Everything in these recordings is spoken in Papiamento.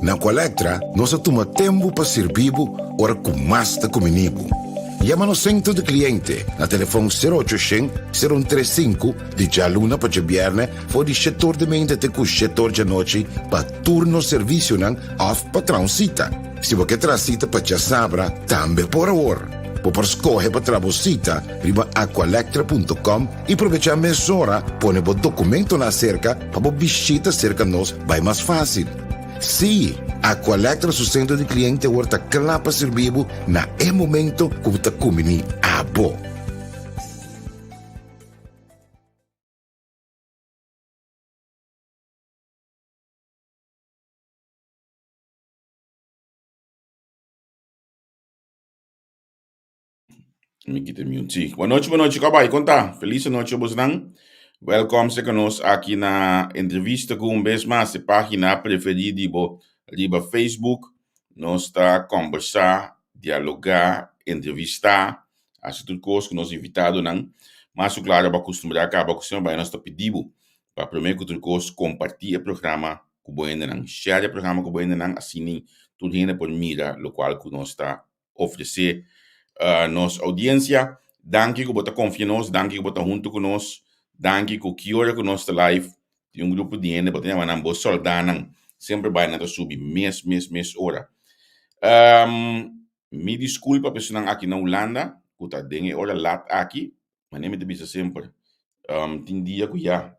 Na Aqualectra nos a tuma tempu pa sirbi bo ora ku mas ta kumini bo. Yama nos sentro di kliente na telefon sero ocho shen, sero un tres sinku di djaluna pa djabièrnè for di shetor di meinta te ku shetor djanochi pa tur nos servisionan òf pa traha un sita. Si bo ke traha sita pa djasabra tambe por awor. Bo por skohe pa traha bo sita riba aqualectra punto com i probechá mesora pone bo dokumentonan aserka pa bo bishita serka nos bai mas fásil. Sí, Aqualectra su sentro di kliente awor ta kla pa sirbi bo na e momento ku bo ta kumbiní abo. Mi kita mute, sí. Buenas noches, buenas noches, kabay, konta. Feliz noche, bosnan. Welkom seka nos aki na entrevista ku un bes mas e página preferí di bo riba Facebook. Nos ta kombersá, dialogá, entrevistá, hasi tur kos ku nos invitadonan. Mas ku klaro bo a kustumbrá kaba ku semper bai nos ta pidi bo pa promé ku tur kos kompartí e programa ku bo hendenan. Share e programa ku bo hendenan asina tur hende por mira lokual ku nos ta ofresé nos audiencia. Danki ku bo ta konfia nos, danki ku bo ta huntu ku nos, danki ku ki ora ku nos ta live tin un grupo di hende bo ta yama nan bo sòldánan, semper bai nan ta subi mes mes mes ora. Mi diskulpa pa esunnan aki na Hulanda ku ta den e ora lat aki, manera mi ta bisa semper tin dia ku ya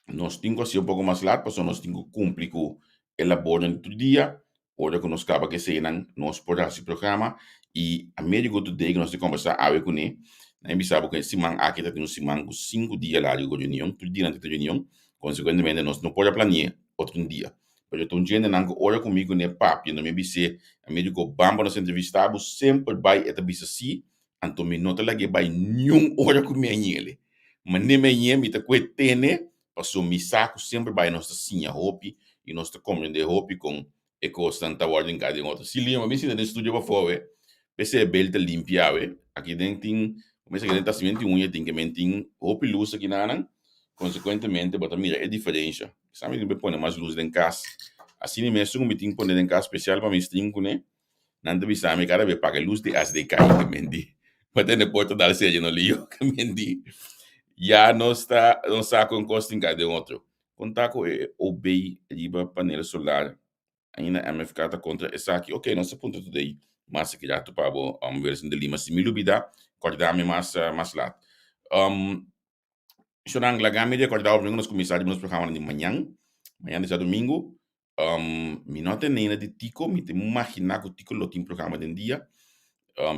Nos tin ku hasi un poko mas lat pasobra nos tin ku kumpli ku e labornan di tur dia. Ora ku nos kaba ku eseinan nos por hasi programa i Amerigo Today ku nos ta kombersá awe kuné, nan a bisa bo ku e siman aki ta tin un siman ku sinku dia largu ku reunion, tur dia nan ta tin reunion, konsekuentemente nos no por a plani'é otro un dia. Pero ta un djentenan ku ora ku mi kuné papia no mi a bis'é, Amerigo ban pa nos entrevistá bo, semper bai e ta bisa sí, Anto mi no ta lag'é bai niun ora ku mi a ñele. Manera mi a ñe mi ta kue tene, pasobra mi sa ku semper bai nos ta siña hopi i nos ta komprendé hopi kon e kosnan ta wòrdu hinká den otro. Si Lima mi sinta den studio pafó awe, p'esei e bel ta limpi awe. Aki den tin, mester aki den ta simenti uña tin ke men tin hopi lus aki nanan, konsekuentemente bo ta mira e diferensha. Sa mi tin por pone mas lus den kas. Asina mesun ku mi tin pone den kas spesial pa mi stream kuné. Nan ta bisa mi kada be paga e lus di SDK ke men di pa tene porta dal serio no lio ke men di ya nos ta nos sa kon kos tin ka den otro. Konta ku e OB riba panel solar ainda MFK ta kontra esaki ok nos ta puntra today mas aki rato pa bo Wilson de Lima si mi lubida korda mi mas mas lat. Shonan laga mi rekorda bo nos kuminsá riba nos programanan di mañan mañan di djadumingu Mi no a tene nada di Tico, mi ta imaginá ku Tico lo tin programa den dia.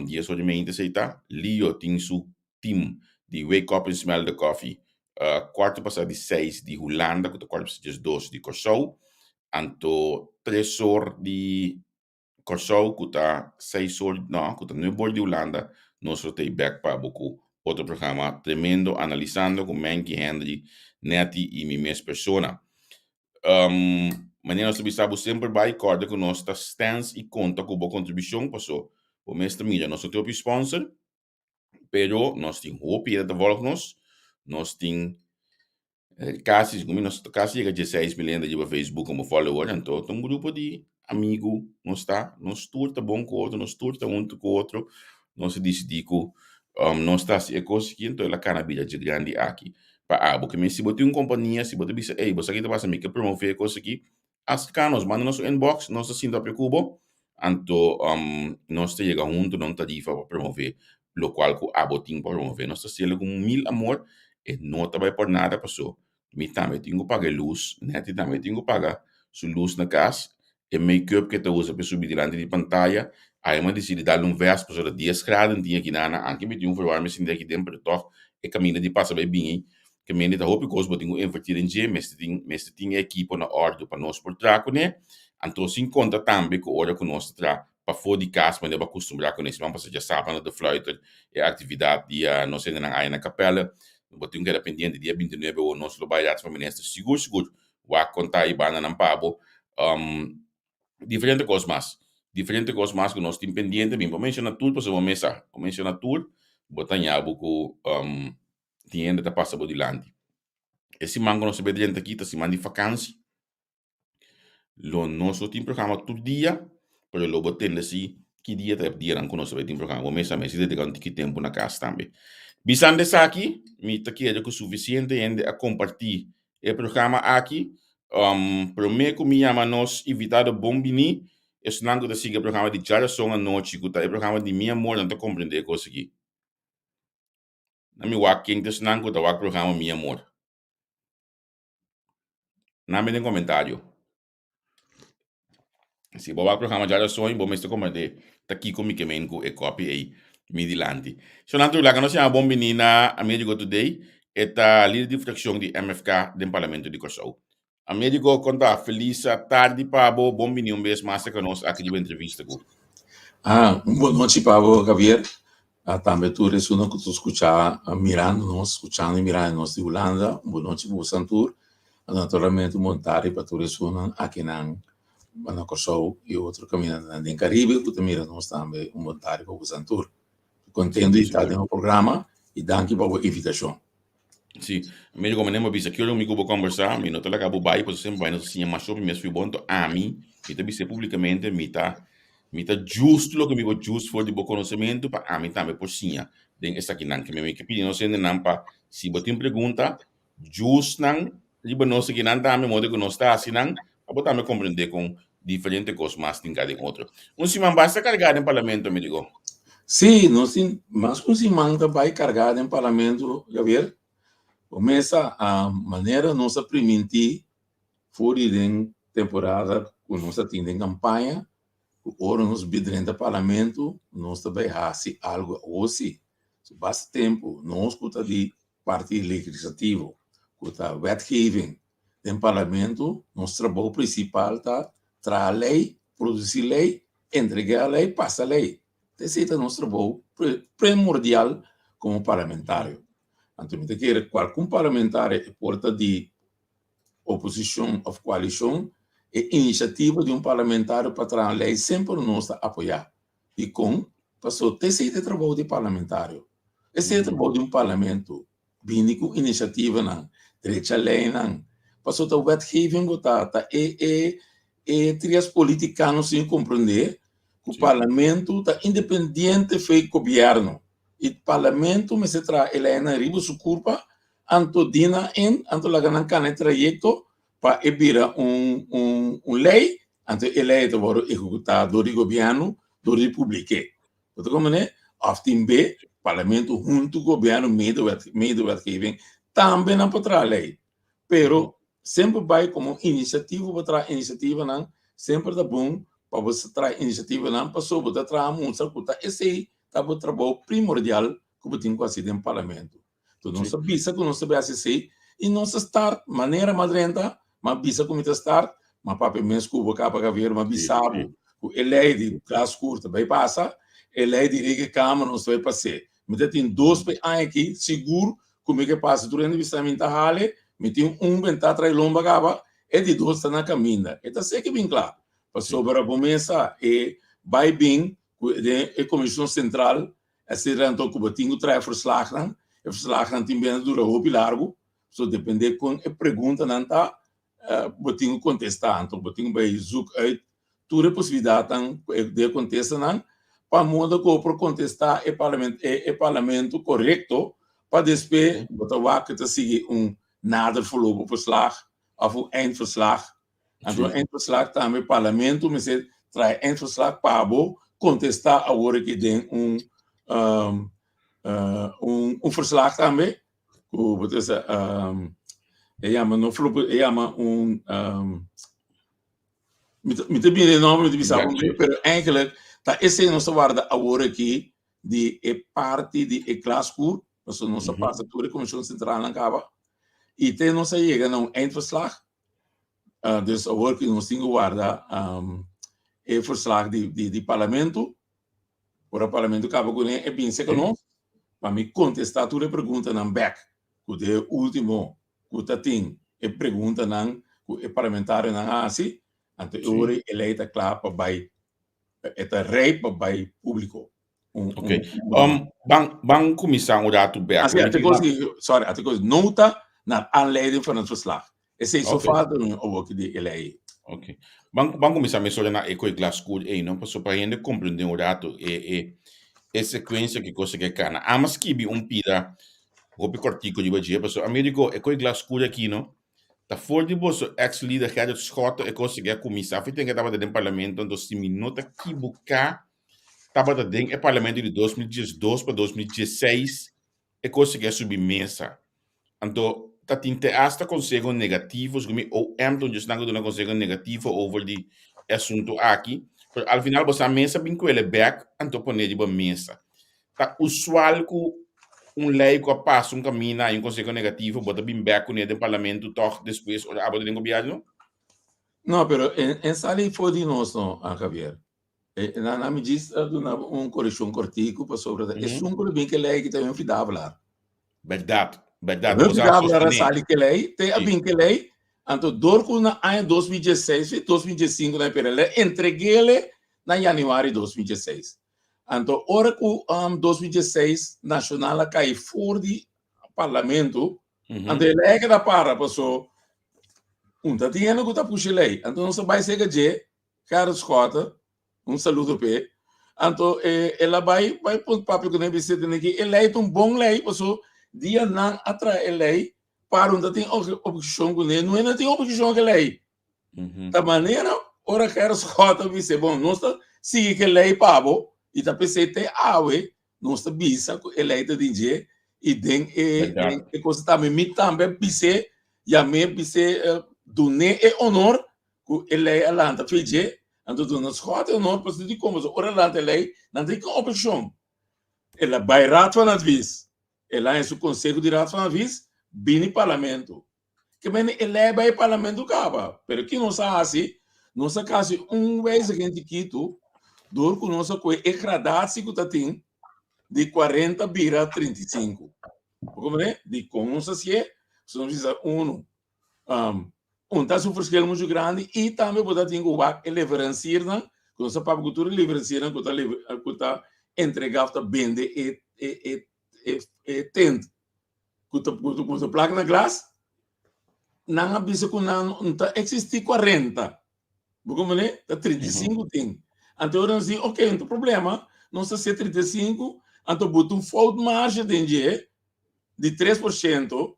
Dies ora i meinta esei ta. Leo tin su team di Wake Up and Smell the Coffee kuarto pasá di seis di Hulanda ku ta kuarto pasá diesdos di Kòrsou. Anto tres or di Kòrsou ku ta seis or, no, ku ta nuebe or di Hulanda, nos lo ta ei bèk pa bo ku otro programa tremendo analisando ku Menky, Henry, Netty i mi mes persona. Manera nos ta bisa bo semper bai kòrda ku nos ta stèns i konta ku bo kontribushon paso bo mes ta mira nos no tin hopi sponsor pero nos tin hopi hende ta vòlg nos, nos tin Kasi segun mi nos ta kasi yega dieseis mil hende riba Facebook komo follower, anto ta un grupo di amigu nos ta, nos tur ta bon ku otro, nos tur ta huntu ku otro, nos a disidí ku nos ta hasi e kos aki, anto el a kana bira dje grandi aki pa abo. Ke men si bo tin un kompania, si bo ta bisa ey bo sa ki ta pasa mi ke promove e kos aki, Aserká nos, manda nos un inbox, nos ta sinta papia ku bo, anto nos ta yega huntu na un tarifa pa promové lokual ku abo tin pa promové. Nos ta hasiel ku mil amor, e no ta bai por nada paso mi tambe tin ku paga e lus, Netty tambe tin ku paga su lus na kas, e make-up ku e ta usa pa e subi dilanti di pantaya, ahi mi a disidi dal un vest pasobra dies graden tin aki nan, anke mi tin un verwarming sinti aki den pero tòg e kaminda di pasa bai bini Ke mende ta hopi kos bo tin ku invertí den dje, mester tin mester tin e ekipo na òrdu pa nos por traha kuné. Anto sin konta tambe ku ora ku nos ta traha pafó di kas manera bo a kustumbrá kuné. Siman pasá djasabra na De Fluiter e aktividat di nos hendenan aya na Kapèle. Bo tin ku keda pendiente dia bintinuebe awor nos lo bai Raad van Minister sigur sigur wak konta e bandanan pa bo. Diferente kos mas. Diferente kos mas ku nos tin pendiente. Mi por menshoná tur pasobra bo mes sa. Bo menshoná tur bo ta haña bo ku tin hende ta pasa bo dilanti. E siman ku nos ta bai drenta aki ta siman di fakansi. Lo nos lo tin programa tur dia, pero lo bo tende si ki dia ta e dianan ku nos ta bai tin programa. Bo mes a mester dediká un tiki tempu na kas tambe. Bisando esaki, mi ta kere ku sufisiente hende a kompartí e programa aki. Promé ku mi yama nos invitado bon biní, esnan ku ta sigui e programa di djarason anochi, ku ta e programa di Mi Amor, nan ta komprendé e kos aki. Na mi wak ken ta esnan ku ta wak programa Mi Amor. Nan mi den komentario. Si bo wak programa djarason, bo mester komprendé ta kiko mi ke men ku e kòpi ei mi dilanti. So nan tur laga nos yama bon biní na Amerigo Today. E ta lider di frakshon di MFK den Parlamento di Kòrsou. Amerigo, kon ta? Felis tardi pa bo. Bon biní un bes mas serka nos aki riba entrevista ku. Ah, un bon nochi pa bo, Javier. Ah, tambe tur esunnan ku ta skucha mirando nos, skuchando i mirando nos di Hulanda. Un bon nochi pa bosan tur. Naturalmente un bon tardi pa tur esunnan akinan na Kòrsou i otro kamindanan den Karibe ku ta mira nos tambe. Un bon tardi pa bosan tur. Kontento di ta den bo programa i danki pa bo invitashon. Sí, mi como nem bisa ki ora mi ku bo conversa, mi no ta laga bo bai, pasobra semper bai nos ta siña mas hopi mes fi bo, anto ami, mi ta bis'é públicamente, mi ta mi ta just loke mi por just for di bo konosementu pa ami tambe por siña den esakinan. Ke mi ke pidi nos hendenan pa si bo tin pregunta, just nan riba nos ekinan tambe, modo ku nos ta hasi nan, pa bo tambe komprendé kon diferente kos mas tin ka den otro. Un siman basta kargá den parlamento, mi digo. Sí, nos tin mas ku un siman ta bai kargá den parlamento, Javier. Bo mesa a manera nos a primintí for di den temporada ku nos a tin den kampaña, ku ora nos bi drenta parlamento nos ta bai hasi algu. Awor sí, basta tempu nos ku ta di parti legislativo, ku ta wetgeving den parlamento, nos trabou prinsipal ta traha lei, produsí lei, entregá lei, pasa lei. Esei ta nos trabou primordial komo parlamentario. Anto mi ta kere kualkun parlamentario e por ta di oposishon òf koalishon, e inisiativa di un parlamentario pa traha un lei semper nos ta apoyá. Dikon? Pasobra ta esei ta e trabou di parlamentario. Esei ta e trabou di un parlamento. Bini ku inisiativanan, drecha leinan. Pasobra ta wetgeving bo ta, ta e e e trias politikano sin komprendé ku parlamento ta independiente fei gobièrnu. I parlamento mester traha e leinan riba su kurpa, anto dina en, anto laga nan kana e trayekto pa e bira un un un lei, anto e lei ta wòrdu ehekutá dor di gobièrnu, dor di publik'é. Bo ta comprende? Of tin be, parlamento hunto cu gobierno medewetgeving tambe nan por traha ley. Pero semper bay como iniciativo pa traha iniciativanan, semper ta bon pa bo traha iniciativanan pasobra bo ta traha mustra cu ta esey ta bo trabou primordial cu bo tin cu haci den parlamento. Enton nos a bisa ku nos ta bai hasi esei i nos a start manera m'a drenta, m'a bisa ku mi ta start, m'a papia mes ku bo kaba Javier, m'a bisa bo ku e lei di glaskuur ta bai pasa, e lei di rekenkamer nos ta bai pas'é. Mi ta tin dos pe aña aki sigur ku mi ke pasa tur hende bisa mi ta hale, mi tin un bentá tra'i lomba kaba, e di dos ta na kaminda. E ta seki bin kla, pasobra bo mes sa e bai bin ku den e komishon sentral Esei anto ku bo tin ku traha e verslagnan. E verslagnan tin bena dura hopi largu, so depende kon e preguntanan ta, bo tin ku kontestá. Anto bo tin ku bai zoek uit tur e posibilidatnan den e kontestanan pa modo ku bo por kontestá e e parlamento korekto pa despues bo ta wak ku ta sigui un nader voorlopig verslag òf un eindverslag. Anto eindverslag tambe parlamento mester traha eindverslag pa bo contesta awor aki den un um, uh, un, un verslag tambe ku bo ta sa um, e yama no flupo e yama un um, mi ta bini e nomber mi ta bisa bo pero eigenlijk ta esei nos ta warda awor aki di e parti di e klaskuur pasobra nos a pasa tur e komishon sentralnan kaba i te nos a yega na un eindverslag Dus awor ku nos tin ku warda e verslag di di di parlamento, ora parlamento kaba kuné e bin serka nos pa mi kontestá tur e preguntanan bèk ku ta e último ku ta tin e preguntanan ku e parlamentarionan a hasi, anto e ora e lei ta kla pa bai e ta rijp pa bai públiko. Un, Ok. un, um, ban, ban kuminsá un ratu bèk. Así, artículo, sorry, artículo nota naar aanleiding van het verslag. Esei so falta nu awor di e lei. Ok. Ban, ban kuminsá mesora na e koe glas skur ei, no? Pasobra pa hende komprendé un ratu e, e, e sekuensia ki kos ke kana. Ama skibi un pida hopi kòrtiku riba dje, pasobra ami di ko e koe glas skur aki, no? Ta for di boso ex lider Gerrit Schotte e kos ke a kuminsá. Fi ten ke tabata den parlamento, anto si mi no ta kibuká, tabata den e parlamento di 2012 pa 2016 e kos ke a subi mesa. Anto ta tin te hasta conseho negativo, segun mi OM ta un djesnan ku duna conseho negativo over di e asunto aki, pero al final boso a mesa bin kuele bek anto pone riba mesa. Ta usual ku un lei ku a pasa un kamina i un conseho negativo bo ta bin bek kuné den parlamento tòg despues ora abo ta den gobièrnu? No, pero e e sali for di nos no, Javier. E na na mi djis a duna bo un korekshon kòrtiku pasobra ta esun ku lo bin ke lei ki ta Humphrey Davelaar. Bèrdat, bèrdat. Humphrey Davelaar a sali ke lei, te a bin ke lei, anto dor ku na aña 2016 fi 2015 na pera lei entreg'ele na yanüari 2016. Anto ora ku 2016 Nashonal a kai for di parlamento, anto e lei a keda para paso un ta tin hende ku ta pusha e lei, anto nos a bai serka dje Gerrit Schotte, un saludo p'e. Anto e el a bai bai papia ku nan bisita tene ki e lei ta un bon lei paso dia nan a traha e lei para un ta tin obheshon kuné, no hende tin obheshon ku e lei. Ta manera ora Gerrit Schotte a bisa bon nos ta sigui ku e lei pa bo i ta p'esei te awe nos ta bisa ku e lei ta den dje i den e den e cosa tambe mi tambe a bis'é yam'é bis'é dun'é e honor ku e lei a lanta fe dje, anto duna Schotte honor pasobra di komo ora a lanta e lei nan tin ki oposishon. El a bai Raad van Advies, el a haña su konseho di Raad van Advies bini parlamento. Ke mende e lei a bai parlamento kaba, pero ki nos a hasi? Nos a kasi un wijziging chikitu dor ku nos a kohe e gradatie ku ta tin di 40 bira 35. Bo komprende? Dikon nos a hasié? Pasobra nos bisa unu, Un ta su verschil muchu grandi i tambe bo ta tin ku wak e leveranciernan, ku nos ta papia ku tur e leveranciernan ku ta ku ta entrega òf ta bende e e e e e tent ku ta ku ta plak na glas, nan a bisa ku nan no ta eksistí 40. Bo komprende? Ta 35 tin. Anto ora nos di oke, no ta problema, nos ta hasié 35, anto bo ta un fout marge den dje di 3%.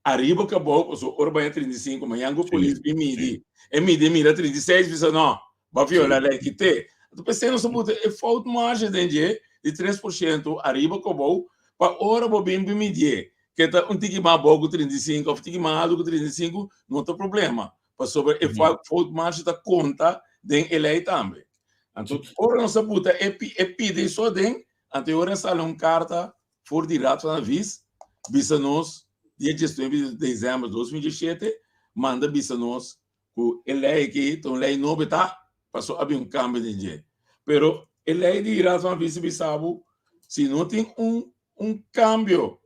Ariba ku abou pasobra ora baña 35 mañan ku polis bin midi e midi e mira 36 bisa no bo a viola lei kite anto p'esei nos a buta e fout marge den dje di 3% ariba ku abou pa ora bo bin bin midié ke ta un tiki mas abou ku 35 òf tiki mas alto ku 35 no ta problema pasobra e fout marge ta konta den e lei tambe anto ora nos a buta e pidi so aden anto e ora a sali un karta For di Raad van Advies bisa nos dia 19 di december 2017 manda bisa nos ku e lei aki ta un lei nobo e ta paso a bin un kambio den dje. Pero e lei di Raad van Advies ta bisa bo si no tin un un kambio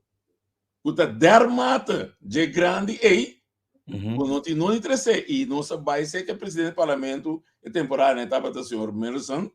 ku ta dermate dje grandi ei ku no tin no di trese i nos a bai serka e presidente di parlamento e temporada nan e tabata señor Milson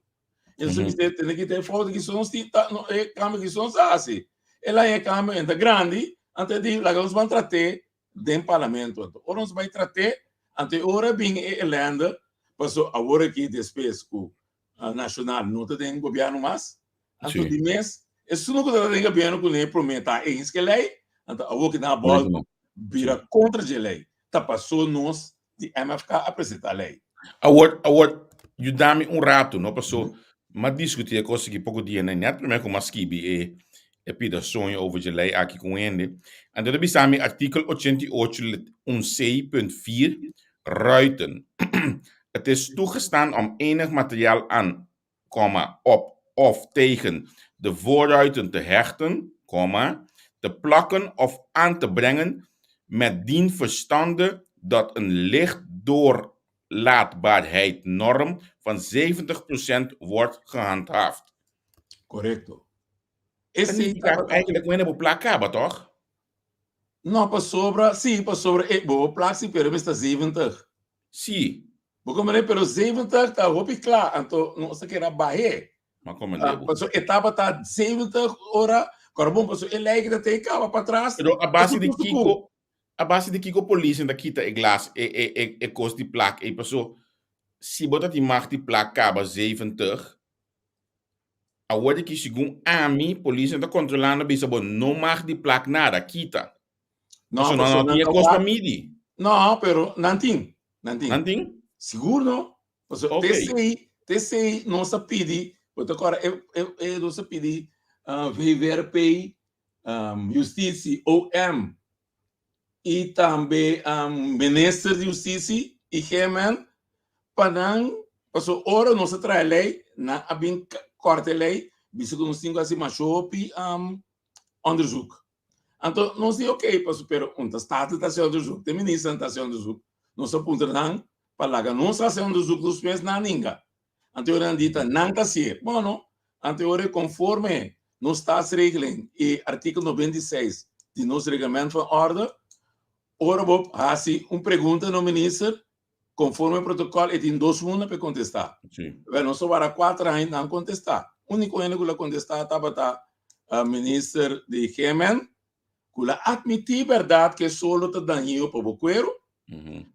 E su bisé tene kita e foto ki son si ta no e cambio ki son sa hasi. El a e cambio enta grandi, anto e di laga nos ban traté den parlamento. Anto ora nos bai traté, anto e ora bin e ellende, paso awor aki despues ku Nacional no ta den gobierno mas, anto di mes esun ku ta den gobierno kuné promé ta eens ku e lei, anto awor ki nan a bòltu bira kontra dje lei. Ta paso nos di MFK a presentá lei. Awor, awor, yuda mi un ratu, no? Paso, m'a diskutí e kos aki poko dia na nèt promé ku m'a skibi e e pida soño over dje lei aki ku un hende. Anto ta bisa mi artikel 88 lid un C punt vier, ruiten. Het is toegestaan om enig materiaal aan, komma, op of tegen de voorruiten te hechten, komma, te plakken of aan te brengen met dien verstande dat een lichtdoorlaatbaarheidnorm van 70% wordt gehandhaafd. Korekto. Esei tabata eigenlijk wena bo plak kaba, toch? No, pasobra, sí, pasobra e bo plak sí, pero mester 70. Sí. Bo komprende? Pero 70 ta hopi kla, anto nos ta keda bah'é. Ma komprende bo. Pasobra e tabata 70 ora, kòrda bon, pasobra e lei ki ta tei kaba patras. Pero a base di kiko, a base di kiko polis ta kita e glas, e, e, e, e kos di plak ei? Paso. Si bo ta tin mag di plak kaba 70, awor di ki segun ami polisnan ta kontrolando bisa bo no mag di plak nada, kita. No, Pasobra pasobra nan nan tin e ta kos pa wak. midi. No, pero nan tin. Nan tin. Nan tin? Sigur no. Pasobra Ok. te esei, te esei nos a pidi, bo ta kòrda e, e, e nos a pidi ah, VVRP, um, Justitie, OM i tambe um, Minister di Justitie i GMN pa nan, pasobra ora nos a traha e lei, nan a bin kòrta e lei, bisa ku nos tin ku hasi masha hopi um, onderzoek. Anto nos di ok, pasobra pero un ta Staten ta hasi onderzoek, te ministernan ta hasi onderzoek. Nos a puntra nan pa laga nos hasi onderzoek nos mes, nan a ninga. Anto e ora nan di ta nan ta hasié. Bono, anto e ora konforme nos Staatsregeling i artíkulo 96 di nos Reglement van Orde, ora bo hasi un pregunta na un minister, konforme protokòl e tin dos luna pa e kontestá. Wèl, nos a wara kuater aña nan kontestá. Úniko hende ku lo a kontestá tabata minister di GMN, ku lo a atmití bèrdat ku e solo ta dañino pa bo kueru,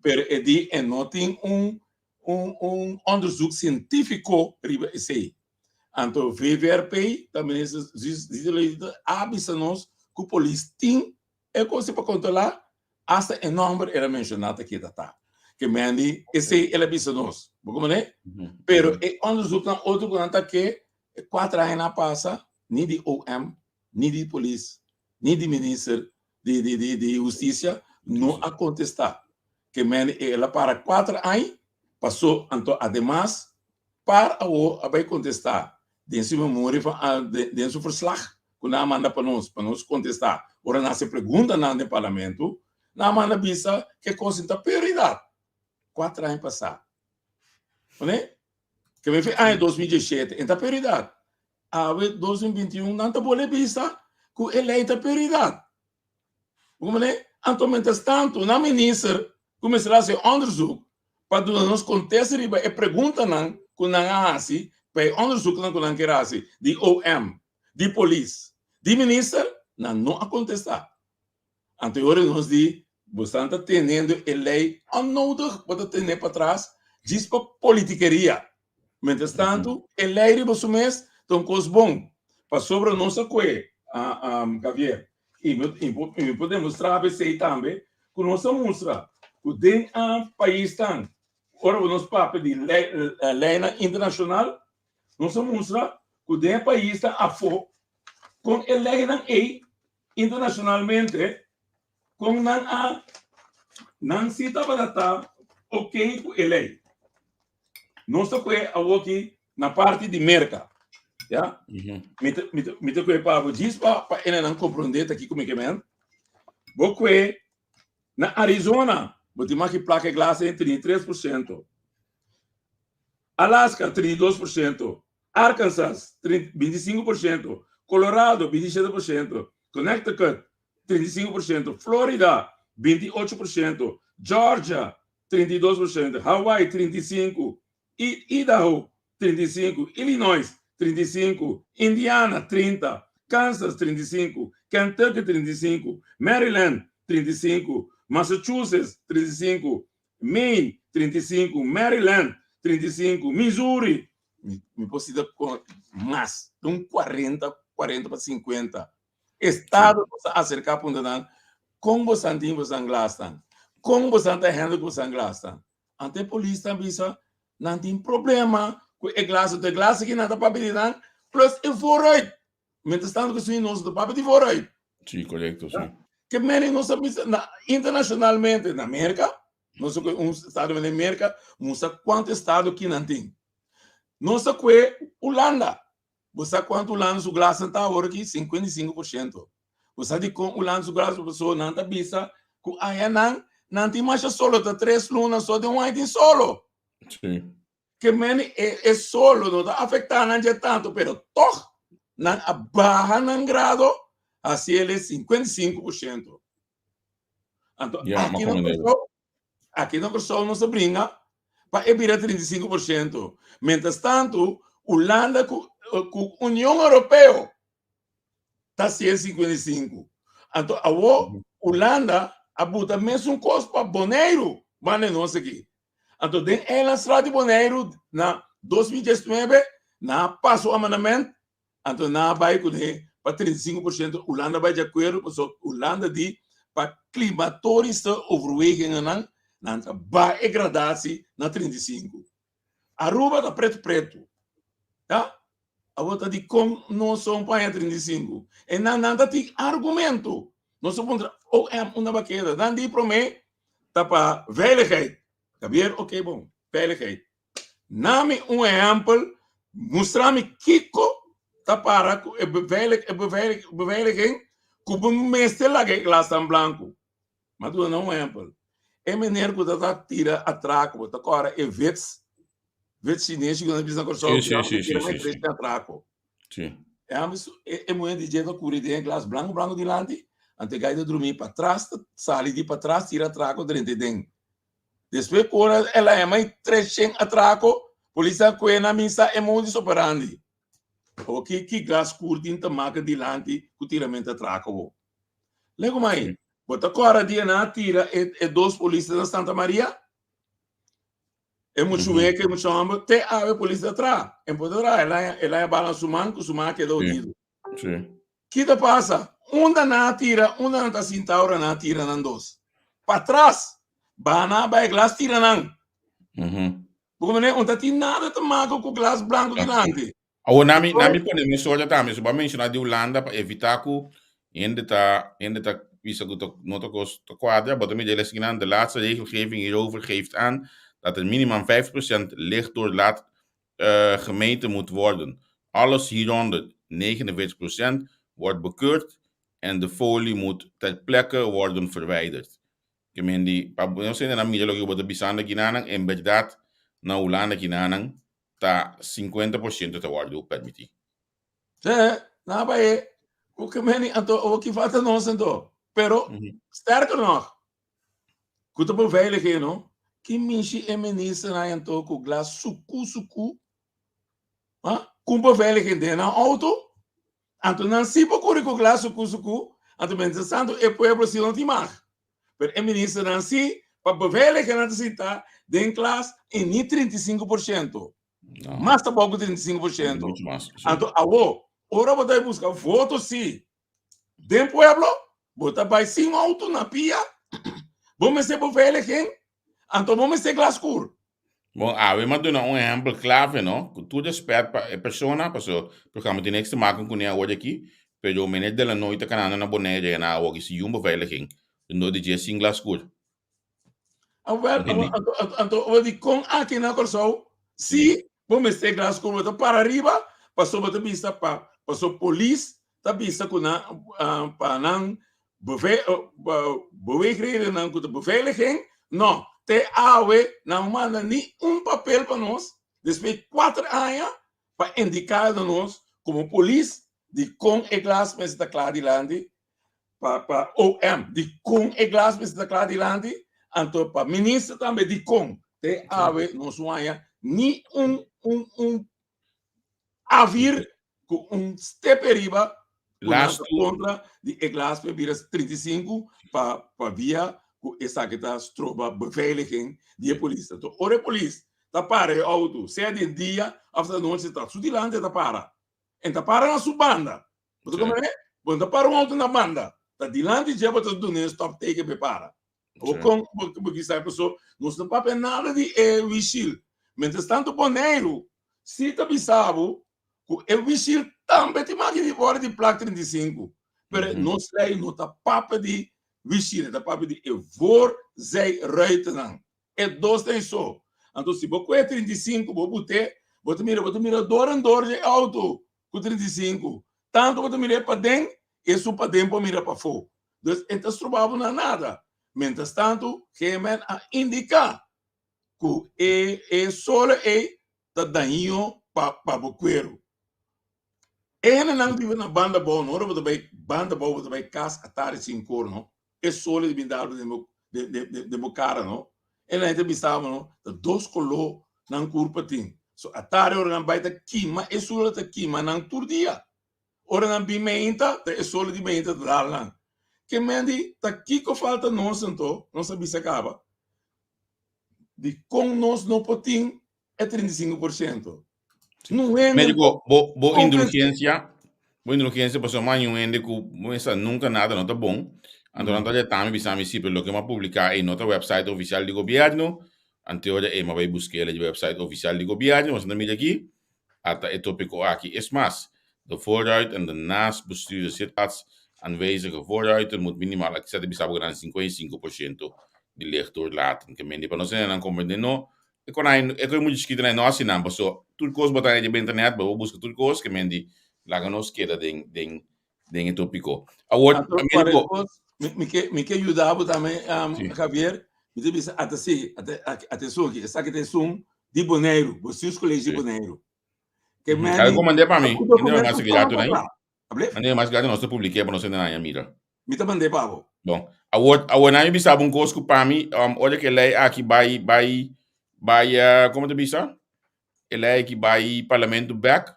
pero e di e no tin un un un onderzoek sientífiko riba esei. Anto VVRP, ta minister Zita a bisa nos ku polis tin e kos pa kontrolá, hasta e nòmber el a menshoná ta keda ta. Ke men di esei el a bisa nos. Bo komprendé? Pero e onderzoeknan otro ku nan ta ke, e kuater aña nan a pasa, ni di OM, ni di polis, ni di minister di di di di hustisia no a kontestá. Ke men di el a para kuater aña, pasó anto ademas par awor a bai kontestá den su memoria van den su verslag ku nan a manda pa nos, pa nos kontestá ora nan hasi preguntanan den parlamento, nan a manda bisa ke kos ta prioridat. Kuater aña pasá. Oné? Ke men fi aña 2017 e ta prioridat. Awe 2021 nan ta bolbe bisa ku e lei ta prioridat. Bo komprendé? Anto mientras tanto nan minister ku mester hasi onderzoek pa duna nos kontesta riba e preguntanan ku nan a hasi pa e onderzoeknan ku nan kier hasi di OM, di polis, di minister, nan no a kontestá. Anto e ora nos di, bosan ta teniendo e lei onnodig, bo ta tene patras djis pa politikeria. Mientras tanto, e lei riba su mes ta un kos bon, pasobra nos a koe, Javier, i mi por demostrá bo esei tambe, ku nos a mustra ku den paisnan, ora ku nos papia di leinan internashonal, nos a mustra ku den e paisnan afó, kon e leinan ei internashonalmente, Kon nan a nan si tabata ta ok ku e lei. Nos ta kue awoki na parti di Merka. Ya? Mi ta mi ta mi ta kue pa bo djis pa pa enenan komprondé ta kiko mi ke men. Bo kue na Arizona bo tin maki plaka e glas ei 33%. Alaska 32%. Arkansas 25%. Colorado 27%. Connecticut 35%, Florida, 28%, Georgia, 32%, Hawaii, 35, Idaho, 35, Illinois, 35, Indiana, 30, Kansas, 35, Kentucky, 35, Maryland, 35, Massachusetts, 35, Maine, 35, Maryland, 35, Missouri, mi por cita mas, un 40, 40 pa 50. Estado nos a acerca punta nan, con bosan tin bosan glasnan? Con bosan ta handle cu bosan glasnan? Ante polis ta bisa, nan tin problema cu e glas, e glas aki nan ta papia di nan, plus e vooruit. Mientras tanto cu si nos ta papia di vooruit. Sí, correcto, sí. Ke meni nos a bisa na, internacionalmente na Merca, nos a un estado na Merca, musa cuanto estado ki nan tin. Nos a kue Hulanda. Bo sa kuantu Hulanda su glasnan ta awor aki? 55%. Bo sa dikon Hulanda su glas? Pasobra nan ta bisa ku ayanan nan tin masha solo, ta tres luna so den un aña tin solo. Sí. Ke men e, e solo no ta afektá nan dje tantu, pero tòg nan a baha nan grado hasi el e 55%. Anto Ja, aki maar na kom Kòrsou, aki na Kòrsou nos ta bringa pa e bira 35%. Mientras tanto, Hulanda ku, ku Union Europeo ta 155. Anto awo Hulanda a buta mesun kos pa Boneiru, banda nos aki. Anto den Eilandsraad di Boneiru na 2019 nan a pasa un amendament, anto nan a bai kuné pa 35%. Hulanda bai di akuerdo pasobra Hulanda di pa klimatorische overwegingennan nan ta baha e gradatie na 35. Aruba ta pretu pretu. Ya? Awor ta dikon nos son paña 35? E nan nan ta tin argumento. Nos a puntra OM unda ba keda. Nan di promé ta pa veiligheid. Javier, oké bon, veiligheid. Nami un ehèmpel, mustra mi kiko ta para ku e beveilig, e beveilig, beveiliging ku bo mester laga e glasnan blanku. M'a duna nan un ehèmpel. E meneer ku ta ta tira atrako, bo ta kòrda e vits, vits chines ku nan ta bisa na Kòrsou, Sí, sí, sí, sí, sí, sí. atrako. Sí. E hòmber su, e, e muhé di dje ta kuri den e glas blanku blanku dilanti, anto e gai ta drumí patras, ta sali di patras tira atrako drenta den. Despues ku ora el a hema e treshen atrako, polis a kue nan misa e modus operandi. Awor ki ki glas skur tin ta maka dilanti ku tiramento atrako bo? Lego mai, bo ta kòrda dia nan a tira e e dos polisnan na Santa Maria? E muchu muhé ku e muchu hòmber, te awe polis ta tra. E por ta tra, el a el a bala su man ku su man a keda hodido. Sí. Ki ta pasa? Unda nan a tira, unda nan ta sinta ora nan a tira nan dos? Patras! Baha nan a bai glas tira nan. Bo komprende? Un ta tin nada te maka ku glas blanku dilanti. Awor nami nami pone mi soja tambe, so bo a menshoná di Hulanda pa evitá ku hende ta hende ta bisa ku ta no ta kos ta kuadra, bo ta mira el esaki nan, de laatste regelgeving hierover geeft aan dat er minimaal 5% lichtdoorlaat gemeten moet worden. Alles hieronder, 49%, wordt bekeurd en de folie moet ter plekke worden verwijderd. Ke men di, pa nos hendenan mira loke bo ta bisando akinanan, en bèrdat na Hulanda akinanan ta 50% ta wòrdu permití. Eh, na ba e, ku ke men di, anto awor ki falta nos anto? Pero, sterker nog, ku ta beveiliging no, ki mishi e ministernan anto ku glas suku suku, ha, ku beveiliging den nan auto, anto nan si por kuri ku glas suku suku, anto mientras tanto e pueblo si no tin mag. Pero e ministernan si pa beveiliging nan ta sinta den klas i ni 35%. No. Mas tabou ku 35%. Mucho mas, si. Anto awo, ora bo ta buska voto si den pueblo, bo ta bai sin auto na pia, bo mester beveiliging, anto bo mester glas skur. Bon, awe m'a duna un ehempel clave, no? Cu tur respet pa e persona, paso programa tin niks te maken cune awor aki, pero meneer Delanoy ta canando na Bonaire en a awor ki si yun beveiliging, rondó di dje sin glas skur. Awel, anto, anto, anto, awel di kon aki na Kòrsou, si bo mester glas skur, bo ta para riba, paso bo ta bisa pa, paso polis ta bisa ku nan, pa nan beweegredennan ku ta beveiliging, no, te awe nan manda ni un papel pa nos, despues di kuater aña, pa indiká na nos komo polis di kon e glas mester ta kla dilanti, pa pa OM di kon e glas mester ta kla dilanti, anto pa minister tambe di kon, te awe nos no haña ni un un un A4 ku un step riba ku nan ta kontra di e glas pa bira 35 pa pa via ku esaki ta stroba beveiliging di e polis. Anto ora e polis ta para e outo sea den dia of ta nochi ta su dilanti ta para en ta para na su banda. Bo ta komprende? Bo no ta para un outo na banda ta dilanti dje bo ta duna e stop teken pa e para. Bo kon bo kisa paso nos no papia nada di e wishil. Mientras tanto Boneiru si ta bisa bo ku e wishil tambe tin maki di ora di plak 35. Pero nos lei no ta papia di wishil, e ta papia di e voorzijruitennan. E dos den so. Anto si bo kue 35 bo bute, bo ta mira bo ta mira dor en dor dje auto ku 35. Tanto bo ta mira e paden, esun paden por mira pafó. Dus e ta stroba bo na nada. Mientras tanto, GMN a indica cu e e solo ei ta daño pa pa bo cuero. E hendenan biba na banda bou no, ora bo ta bay banda bou bo ta bay cas atardi sin cor no, e solo di bin dal bo den bo den den den bo cara no. E nan ta bisa bo no, ta dos color nan curpa tin. So atardi ora nan bay ta kima e solo ta kima nan tur dia. Ora nan bin meinta, ta e solo di meinta ta dal nan. Ke men di, ta kiko falta nos anto? Nos a bisa kaba. Di kon nos no por tin e 35%? No hende Médico, bo, bo indulgencia, bo indulgencia pasobra mas un hende ku mester nunca nada no ta bon. Anto nan ta retami bisami si, pero loke m'a publica ei no ta website oficial di gobierno. Ante ora ei m'a bai busk'el e website oficial di gobierno, boso ta mira aki, ata e topico aki. Es mas, de vooruit en de naast bestuurde zitplaats aanwezige vooruiter moet minimaal, aki sa ta bisa bo ku nan 55% di licht doorlaten. Ke mende pa nos hendenan komprende no E kon ai e kon muchu chikito nai no hasi nan paso tur kos bo ta haña riba internet bo por buska tur kos ke men di laga nos keda den den den e topiko. Awor Anto Americo kos mi mi ke mi ke yuda bo tambe um, Sí. Javier mi ta bisa ata si ata ata esun aki esaki ta esun di Boneiru Bestuurscollege di Sí. Boneiru ke Mhm. men Kal di komand'é pa mi ku hende mas dokumento ke gato toma nai pa Ablef? Hende mas gato nos ta publik'é pa nos hende haña mira. Mi ta mand'é pa bo. Bon, awor, awor nan mi bisa bo un kos ku pa mi, um, ora ku e lei aki bai, bai, bai, uh, komo ta bisa? E lei aki bai parlamento bek,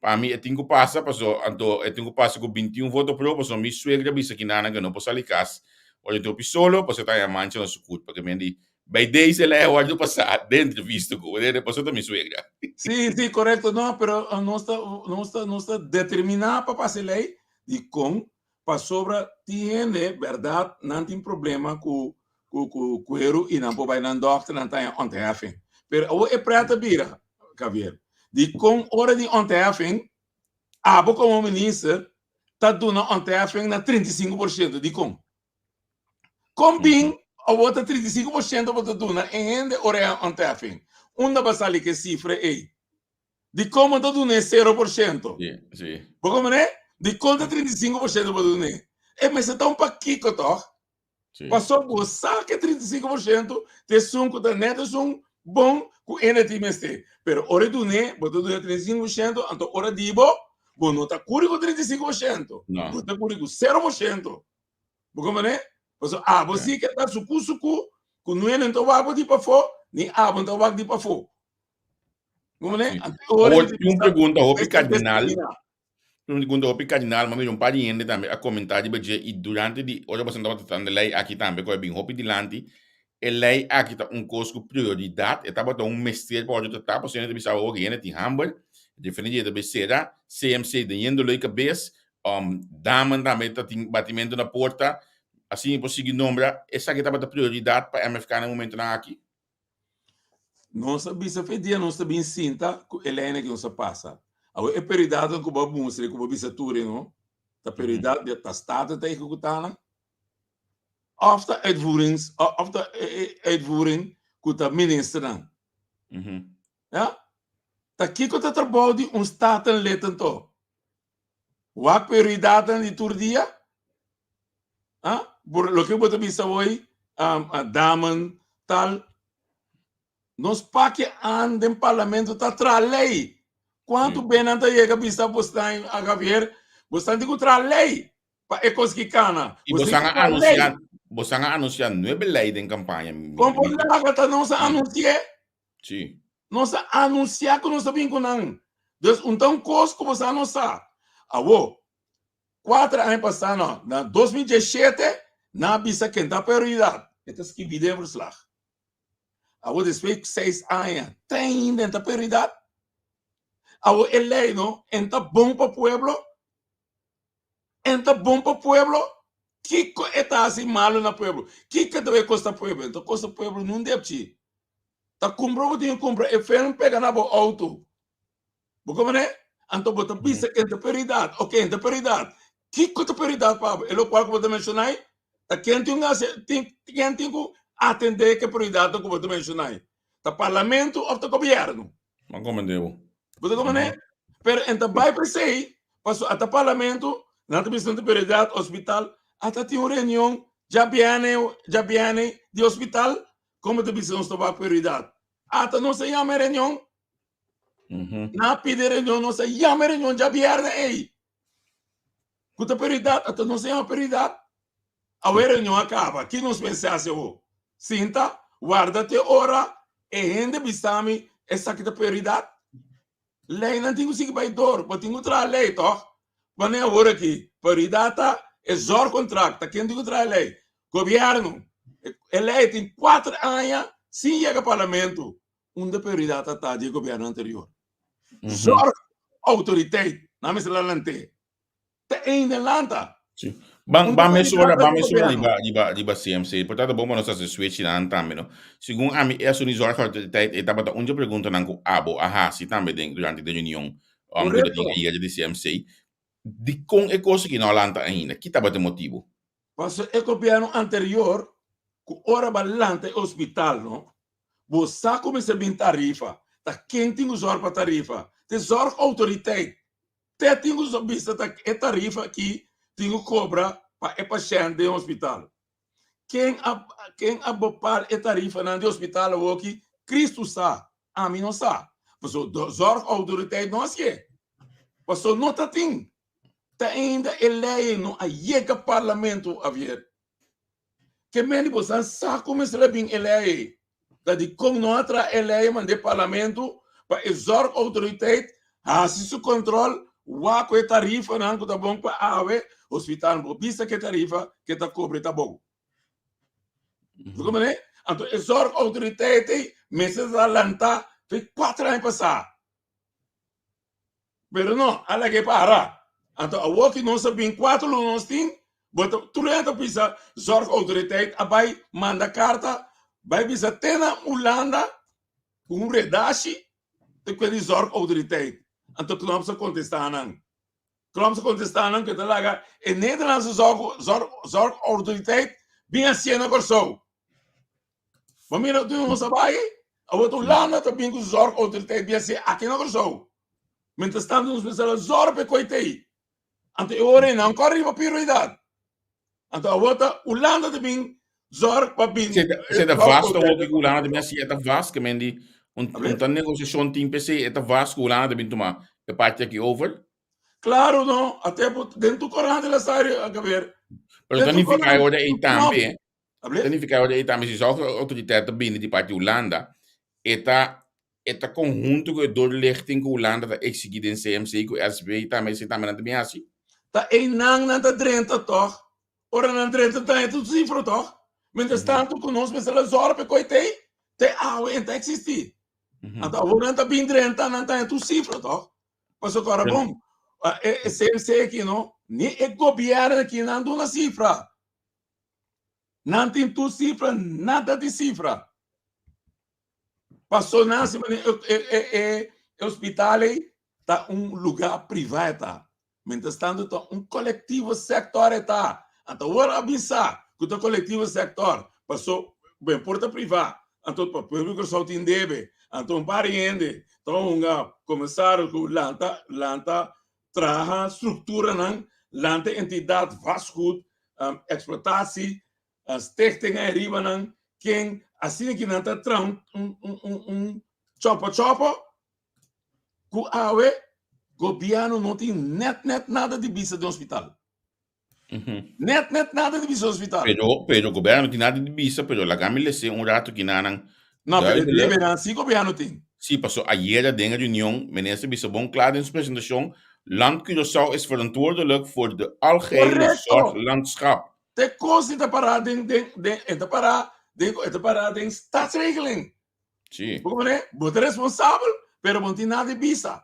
pa mi e tin ku pasa, paso, anto e tin ku pasa ku 21 voto pro, paso mi suegra bisa kinanan ku e no por sali kas, ora e tin hopi solo, paso e ta haña mancha na su kut, paske mi a di, Bij deze lei a wòrdu pasá den entrevista ku bo, paso ta mi suegra. Sí, sí, korekto. No, pero nos ta, nos ta, nos ta determiná pa pasa e lei. Dikon? Pasobra tin hende, bèrdat, nan tin problema ku ku ku kueru i nan por bai nan dòkter, nan ta haña ontheffing. Pero awor e prèt a bira, Javier, dikon ora di ontheffing, abo komo minister ta duna ontheffing na 35%? Dikon? Kon bin awor ta 35% bo ta duna e hende ora e ontheffing? Unda bo a sali ku e sifra ei? Dikon bo ta duna e 0%? Sí, sí. Bo komprende? Dikon ta 35% bo ta duna e? E mester ta un pakiko tòg? Sí. Pasobra bo sa ku e 35% ta esun ku ta nèt esun bon ku hende tin mester. Pero ora e dun'é, bo ta duna 35%, anto ora di bo, bo no ta kuri ku 35%. No. Bo ta kuri ku 0%. Bo comprende? Pasobra abo si ke ta suku suku ku nuenen ta wak bo di pafó, ni abo no ta wak di pafó. Bo comprende? Sí. Anto ora Awor, mi ta tin un bisa, pregunta hopi mester kardinal. determiná. Un pregunta hopi kardinal, ma mira un par di hende tambe a komentá riba dje i durante di ora boso tabata tratando e lei aki tambe ku a bin hopi dilanti, e lei aki ta un kos ku prioridat, e tabata un mester pa wòrdu tratá, pasobra hende ta bisa awor ku hende tin hamber, diferente di e ta bay sera, CMC den yendo lei kabes, um, damen tambe ta tin batimentu na porta, asina mi por sigui nombra, esaki tabata prioridat pa MFK na e momentunan aki? Nos a bisa fe dia nos ta bin sinta ku e leinan ku nos a pasa. Awor e prioridatnan ku bo a mustra i ku bo a bisa tur no, ta prioridat di ta Staten ta ehekutá nan òf ta uitvoerings òf ta uitvoering ku ta ministernan. Ya? Ta kiko ta trabou di un Statenlid anto? Wak prioridatnan di tur dia? Ah, por loke bo ta bisa hoy, um, damen, tal. Nos pake aan den parlamento ta tra ley. Cuanto Sí. benan ta yega bisa bosnan, a Javier, bosnan tin cu tra ley pa e cos ki cana. I Bosnan bosan tin a cu tra ley. anuncia, bosan a anuncia nuebe ley den campaña. Mi, Con por mi, laga ta nos a sí, anuncié? sí. Nos a anuncia cu nos a bin cu nan. Dus un ta un cos cu bosan no sa. Awo, Kuater aña pasá no, na 2017, nan a bisa ken ta prioridad. E ta skibí den verslag. Awor despues di seis aña, te ainda en ta prioridad? Awor e ley no, en ta bon pa pueblo? En ta bon pa pueblo? Kiko e ta hasi malo na pueblo? Kiko e ta bay kosta pueblo? E ta kosta pueblo nun depchi. Ta kumpra bo tin ku kumpra e film pega na bo auto. Bo komprende? Anto bo ta bisa ken ta prioridad. Ok, ken ta prioridad? Kiko ta prioridad pa bo? E lokual ku bo ta menshoná ei, ta ken tin hasi, tin, ken tin ku atendé ke prioridadnan ku bo ta menshoná ei? Ta parlamento òf ta gobièrnu? Bo komprende bo. Bo ta komprende? Pero en ta bai p'esei, pasobra ata parlamento, nan ta bisa nan ta prioridad hospital, ata tin un reunion djabièrnè, djabièrnè di hospital, komo ta bisa nos ta wak prioridad? Ata nos a yama e reunion. Nan a pidi reunion, nos a yama e reunion djabièrnè ei. Ku ta prioridad, ata nos a yama prioridad. Awe e reunion a kaba, ki nos mester hasi awor? Sinta, warda te ora e hende bisa mi esaki ta prioridad. Leinan tin ku sigui bai dor, bo tin ku traha lei tòg? Wanneer awor aki prioridad ta e zorgcontract, ta ken tin ku traha lei? Gobièrnu. E lei tin kuater aña. Sin yega parlamento, unda prioridat a ta di e gobierno anterior? Zorg autoriteit, nan mester la lant'é. Te einde lanta. Sí. Ban, ban mesora, ban mesora riba, riba, riba CMC. Por tanto, bon pa nos hasi switch nan tambe, no? Segun ami, e asuntu di zorgautoriteit, e tabata un dje preguntanan ku abo a hasi tambe den, durante de reunion um, ku tin ayer di CMC. Dikon e kos aki no a lanta ainda? Ki tabata e motibu? Pasobra e gobierno anterior, ku ora ba lanta e hospital, no? Bo sa ku mester bin tarifa. Ta ken tin ku zorg pa tarifa? Te zorgautoriteit. Te tin ku bisa ta e tarifa aki tin ku kobra pa e pashènt den hospital. Ken a ken a bepal e tarifanan di hospital awoki? Kristu sa, ami no sa. Pasobra zorgautoriteit no hasié. Pasobra no ta tin. Te ainda e lei no a yega parlamento, Javier. Ke mende bosan sa ku mester a bin e lei ei? Ta dikon no a traha e lei mand'é parlamento pa e zorgautoriteit hasi su kontrol wak ku e tarifanan ku ta bon pa awe hospital no por bisa ku e tarifa ke ta kobre ta bon. Bo komprende? Anto e zorgautoriteit ei mester ta lanta fe kuater aña pasá. Pero no, a lag'é para. Anto awor ki nos a bin kuater luna nos tin, bo ta tur hende ta bisa zorgautoriteit a bai manda karta bai bisa te na Hulanda ku un redashi ta kue di zorgautoriteit. Anto Knops a kontestá nan. Knops a kontestá nan ku e ta laga e Nederlandse zorg zorg zorgautoriteit bin hasié na Kòrsou. Bo mira tur nos a bai, awor ta Hulanda ta bin ku zorgautoriteit bin hasié aki na Kòrsou. Mientras tanto nos mester a zorg pa e koite ei. Anto e ora ei nan kòrda riba prioridad. Anto awor ta Hulanda ta bin zorg pa bin. Se ta vast awor ku Hulanda ta bin hasi, e ta vast ke men di un un ta negosiashon tin p'esei, e ta vast ku Hulanda ta bin tuma e parti aki over. Claro no, a tempo den tur korant el a sali, Gabriel. Pero ta nifiká e ora ei tambe. Ta nifiká ora ei tambe si zorgautoriteit ta bini di parti Hulanda, e ta e ta konhunto ku e doorlichting ku Hulanda ta eksigí den CMC ku SB tambe esei tambe nan ta bin hasi. Ta einan nan ta drenta tòg. Ora nan drenta ta haña tur sifra tòg. Mientras tanto ku nos mester a zòrg pa e koe t'ei, te awe e ta eksistí. Anto awor nan ta bin drenta nan ta haña tur sifra tòg. Pasobra ku ora bon, e CMC aki no, ni e gobièrnu aki nan duna sifra. Nan tin tur sifra, nada di sifra. Paso nan si mane e e e e hospital ei ta un lugar priva e ta. Mientras tanto ta un colectivo sector e ta. Anto awor a bin sa cu ta colectivo sector paso ben por ta priva anto pa pueblo di Kòrsou tin debe. Anto un par di hende ta hunga komisario cu lanta lanta traha structuranan lanta entidad vastgoed explotatie stichting ei riba nan ken asina ki nan ta traha un un un un chopo chopo ku awe gobierno no tin net net nada di bisa den hospital. Net net nada di bisa hospital. Pero pero gobierno no tin nada di bisa pero laga mi lese un rato kinanan. No, pero e debenan si gobierno tin. Sí, paso ayera den e reunion minister bisa bon kla den su presentacion, Land Curaçao is verantwoordelijk voor de algehele zorglandschap. Te kos di ta pará den den den e ta pará den e ta pará den statsregeling. Sí. Bo komprende? Bo ta responsabel, pero bo no tin nada di bisa.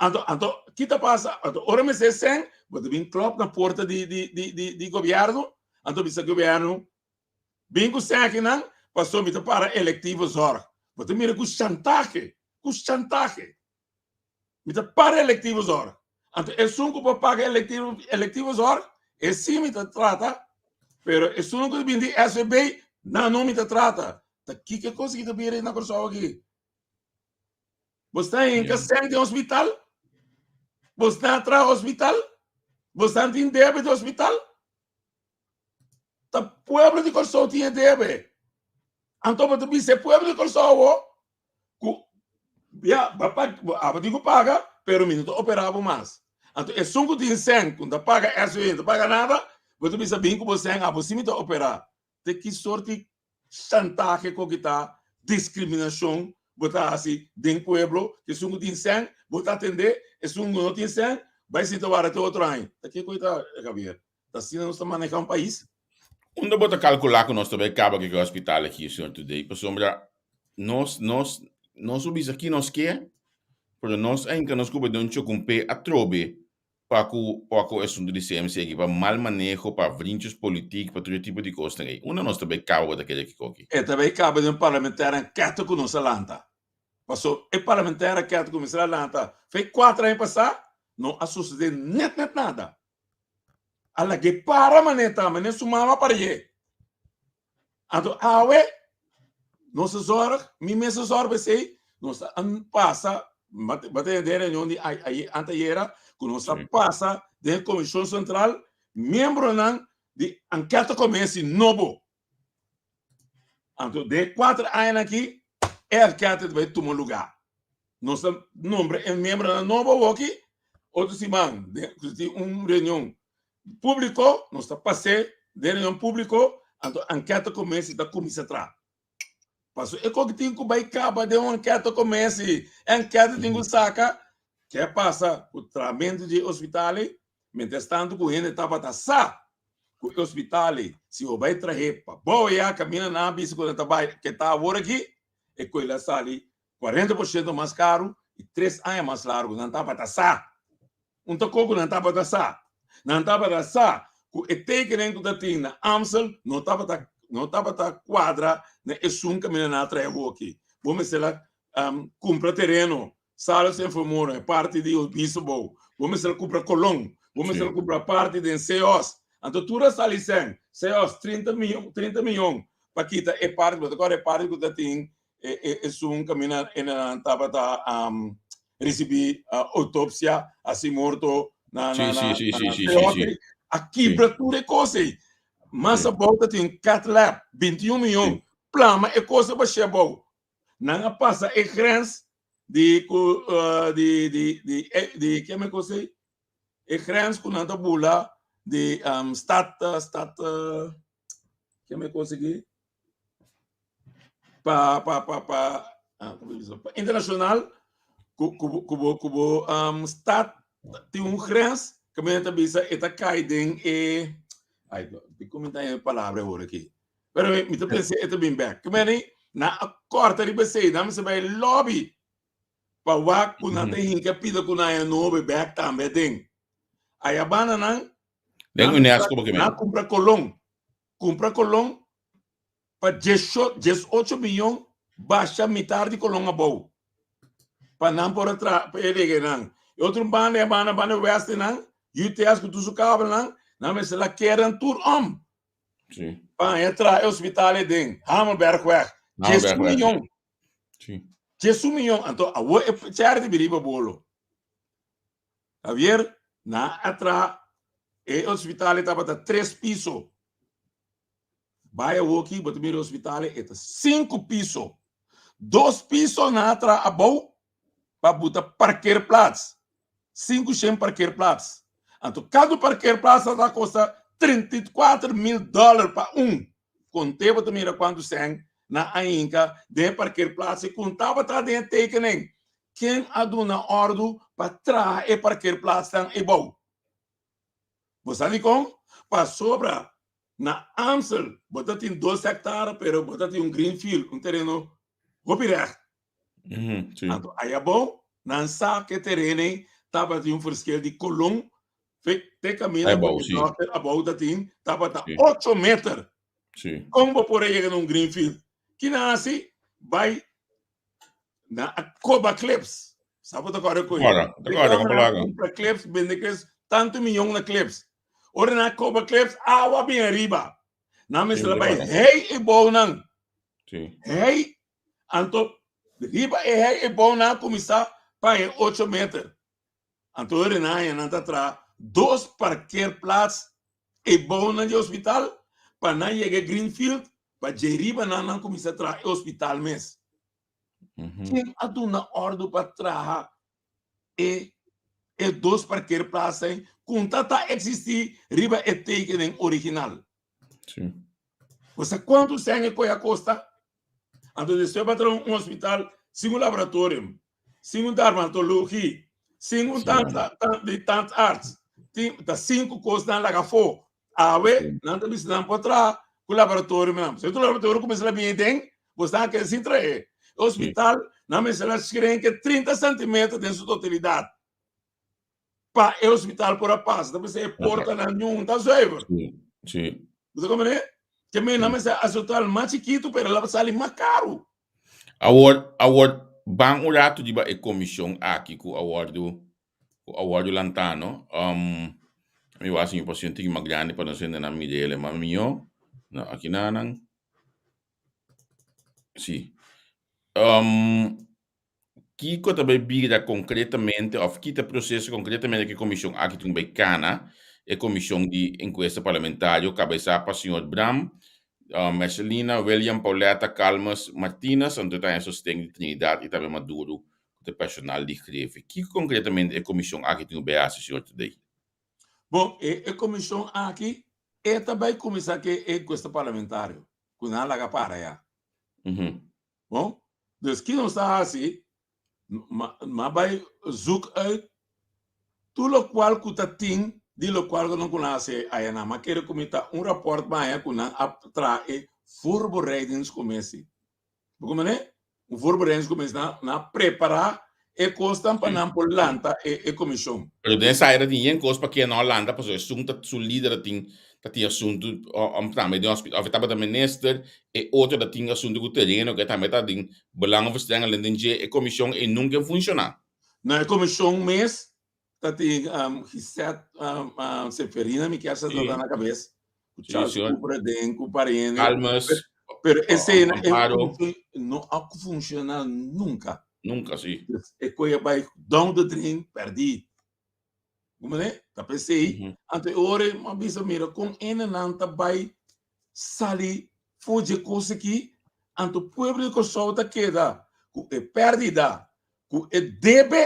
Anto anto ki ta pasa? Anto ora mester sèn, bo ta bin klòp na porta di di di di di gobièrnu, anto bisa gobièrnu bin ku sèn akinan pasobra mi ta para elektivo zòrg. Bo ta mira ku shantahe, ku shantahe. Mi ta para elektivo zorg. Anto esun ku por paga elektivo elektivo zorg, e sí mi ta trata, pero esun ku ta bini di SVB, nan no mi ta trata. Ta kiko e kos aki ta bira na Kòrsou aki? Bo sta hinka sèn den hospital? Bo sta traha hospital? Bo sta tin debe di hospital? Ta pueblo di Kòrsou tin e debe. Anto bo ta bisa e pueblo di Kòrsou awor ku ya bo pa abo tin ku paga pero mi no ta operá bo mas. Anto esun ku tin sèn ku no ta paga SVB no ta paga nada bo ta bisa bin ku bo sèn abo si mi ta operá. Te ki sorti chantahe ku kita diskriminashon bo ta hasi den pueblo ku esun ku tin sèn bo ta atendé esun ku no tin sèn bai sinta wara te otro aña. Ta kiko e ta Javier? Ta asina nos ta maneha un pais? Unda bo ta kalkulá ku nos ta bai kaba ku e hospital aki, señor Today? Pasobra nos, nos, nos lo bisa ki nos ke, pero nos a hinka nos kuba den un chokumpé atrobe pa ku pa ku e asuntu di CMC aki, pa mal maneho, pa vrinchos politik, pa tur e tipo di kosnan ei. Unda nos ta bai kaba bo ta kere kiko aki? E ta bai kaba den un parlamentario anketa ku nos a lanta. Paso e parlamentario anketa ku mester a lanta fei kuater aña pasá no a sosodé nèt nèt nada. A lag'é para manera ta, manera su mama para dje. Anto awe nos a zorg, mi mes a zorg p'esei, nos a pasa, bo ta den reunion di anteayera, ku nos a pasa den Komishon Sentral miembronan di Anketa Komesi nobo. Anto den e kuater añanan aki e anketa ta bai tuma lugá. Nos ta nombra e miembronan nobo awoki, otro siman den tin un reunion públiko, nos ta pas'é den reunion públiko, anto anketa komesi ta kuminsá traha. Paso e koki tin ku bai kaba den un anketa komesi, e anketa tin ku saka ke pasa ku trahamentu di e hospital ei, mientras tanto ku hende tabata sa ku e hospital ei si bo bai trah'é pa bou ya kaminda nan a bisa ku nan ta bai ke ta awor aki, e koe la sali 40% mas karu i tres aña mas largu, nan tabata sa. Un ta koko nan tabata sa. Nan tabata sa ku e tekenen ku ta tin na Amstel no tabata no tabata kuadra na esun kaminda nan a trae awoki. Bo mester a kumpra tereno, Salas en Vermoren, e parti di Obispo bou. Bo mester a kumpra Colon. Bo mester a kumpra parti den Seos. Anto tur a sali sèn. Seos 30 miyon, 30 miyon pa kita e parti, bo ta kòrda e parti ku ta tin esun kaminda nan tabata risibí outopsia hasi morto na na na a kibra tur e kos ei. Mas abou ta tin cath lab 21 miyon plama e kos basha abou. Nan a pasa e grens di ku di di di di keme kos ei e grens ku nan ta bula di stad stad keme kos aki pa pa pa pa ah, como bisa, pa internacional ku ku ku bo ku bo um, stad tin un grens que men ta bisa e ta kai den e ai di comenta e palabra ahora aquí pero mi, mi ta pensa e ta bin back que men na a corta riba sei na mi se bai lobby pa wak ku nan ta hinka pida ku nan e nobe back tambe den aya banda nan Den UNESCO porque men. Na kumpra Colón. Kumpra Colón pa 18 miyon basha mitar di Colón abou. Pa nan por a tra pa e rege nan. E otro banda e banda banda west nan, UTS ku tur su kabel nan, nan mester la keran tur om. Sí. Pa e tra e hospital e den Hamelbergweg. 10 miyon. Sí. 10 miyon. Anto awo e charity biriba bolo. Javier, nan a traha e hospital e tabata tres piso. Bai awoki, bo ta mira e hospital e ta sinku piso. Dos piso nan a traha abou pa buta parkeerplaats. 500 parkeerplaats. Anto kada parkeerplaats ta kosta 34 mil dòler pa un. Konte bo ta mira kuantu sèn nan a hinka den e parkeerplaats i ku tabata den e tekening. Ken a duna òrdu pa traha e parkeerplaatsnan ebou? Bo sa dikon? Pasobra na Amstel bo ta tin dos hèktare pero bo ta tin un green field, un tereno hopi règt. Anto ayabou nan sa ku e tereno ei tabatin un verschil di kolon te kaminda ku e dòkter abou ta tin tabata ocho meter. Kon bo por a yega na un green field? Ki nan hasi? Bai na a koba clips. Sa bo ta kòrda ku Kòrda, ta kòrda, kon palaga. Kumpra clips, bende clips, tantu miyon na clips. Ora nan a koba clips, awa bin ariba. Nan mester a bai hei e bounan. Hei, anto riba e hei e bounan a kuminsá pa e ocho meter. Anto ora nan haña nan ta traha dos parkeerplaats e bounan di hospital pa nan yega e greenfield pa dje riba nan nan kuminsá traha e hospital mes. Ken a duna òrdu pa traha e e dos parkeerplaats ei ku ta ta eksistí riba e tekening original? Bo sa kuantu sèn e koe a kosta? Anto despues pa traha un hospital sin un laboratorium, sin un dermatologie, sin un di tandarts, tin ta sinku kos nan laga afó. Awe nan ta bisa nan por traha. ku laboratorio nan. Si otro laboratorio kuminsá la bini den, bo sta keda sin trahe. E hospital nan mester a shrenke 30 centimeter den su totalidat pa e hospital por a pasa. Ta p'esei e portanan ñun ta zuiver. Sí, sí. Bo ta komprende? Ke men nan mester hasi hospital mas chikitu pero el a sali mas karu. Awor, awor ban un ratu riba e komishon aki ku a wòrdu ku a wòrdu lantá no. Um, mi wak si mi por hasi un tiki mas grandi pa nos hendenan mira el mas mihó. No, aki nan. Sí. Um, kiko ta bai bira konkretamente òf ki ta e proseso konkretamente ku e komishon aki tin bai kana, e komishon di enkuesta parlamentario kabesá pa señor Bram, Mercelina, William, Pauletta, Calmes, Martinez, anto ta haña sosten di Trinidad i tambe Maduro ku ta personal di Greve. Kiko konkretamente e komishon aki tin ku bai hasi, señor Tadei? Bon, e komishon aki e ta bai kuminsá ku e enkuesta parlamentario ku nan a laga para ya. Bon, dus ki nos ta hasi? Ma bai zoek uit tur lokual ku ta tin di lokual ku nan ku nan hasi ayanan. Ma kere ku mi ta un rapòrt baña ku nan a traha e voorbereidingscommissie. Bo comprende? Un voorbereidingscommissie nan nan a prepará e kosnan pa nan por lanta e e komishon. Pero den esaki ta tin yen kos pa ke no a lanta pasobra esun ta su lider ta tin ta tin asuntu tambe den hospital of e tabata minister e otro ta tin asuntu ku tereno ke tambe ta den belangenverstrengeling den dje e komishon ei nunka a funshoná. Na e komishon mes ta tin Gisette Seferina mi kier sa ta na kabes ku Charles Cooper aden ku pariente Calmes pero esei no a funshoná nunka. Nunka si. E koe a bai down the drain pèrdí. Kumene? Ta p'esei, anto e ora ei mi a bisa mira kon enenan ta bai sali for dje kos aki, anto pueblo di Kòrsou ta keda ku e pèrdida, ku e debe,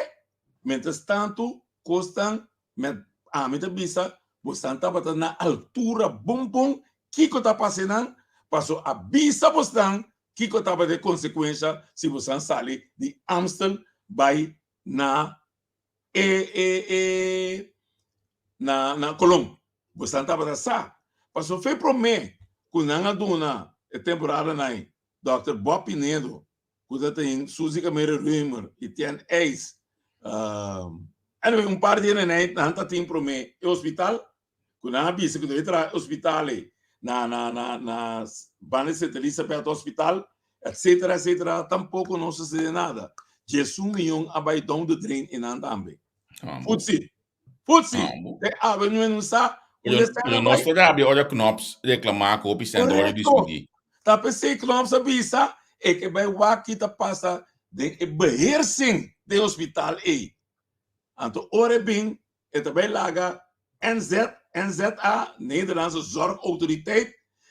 mientras tantu kosnan met ami ta bisa bosnan tabata na altura bon bon kiko ta pasa einan, paso a bisa bosnan kiko tabata e konsekuensha si bosnan sali di Amstel bai na e e e na na Colón. Bosnan tabata sa. Pasobra fe promé ku nan a duna e temporadanan ei dòkter Bob Pinedo ku ta tin Suzy Camero Römer i Tien Eis anyway un par di hende nan ta tin promé e hospital ku nan a bisa ku debe traha e hospital ei na na na na banda di Sint Elisabeth Hospital etcetera etcetera tampoko no sosede nada. 11 miyon a bai down the drain einan tambe. Futsi futsi te awe nu no sa unda esnan a bai. Nos ta rabia ora Knops reclama ku hopi sèn ta wòrdu diskutí. Ta p'esei Knops a bisa e ke bai wak ki ta pasa den e beheersing den hospital ei. Anto ora e bin E ta bai laga NZ, NZA, Nederlandse Zorgautoriteit,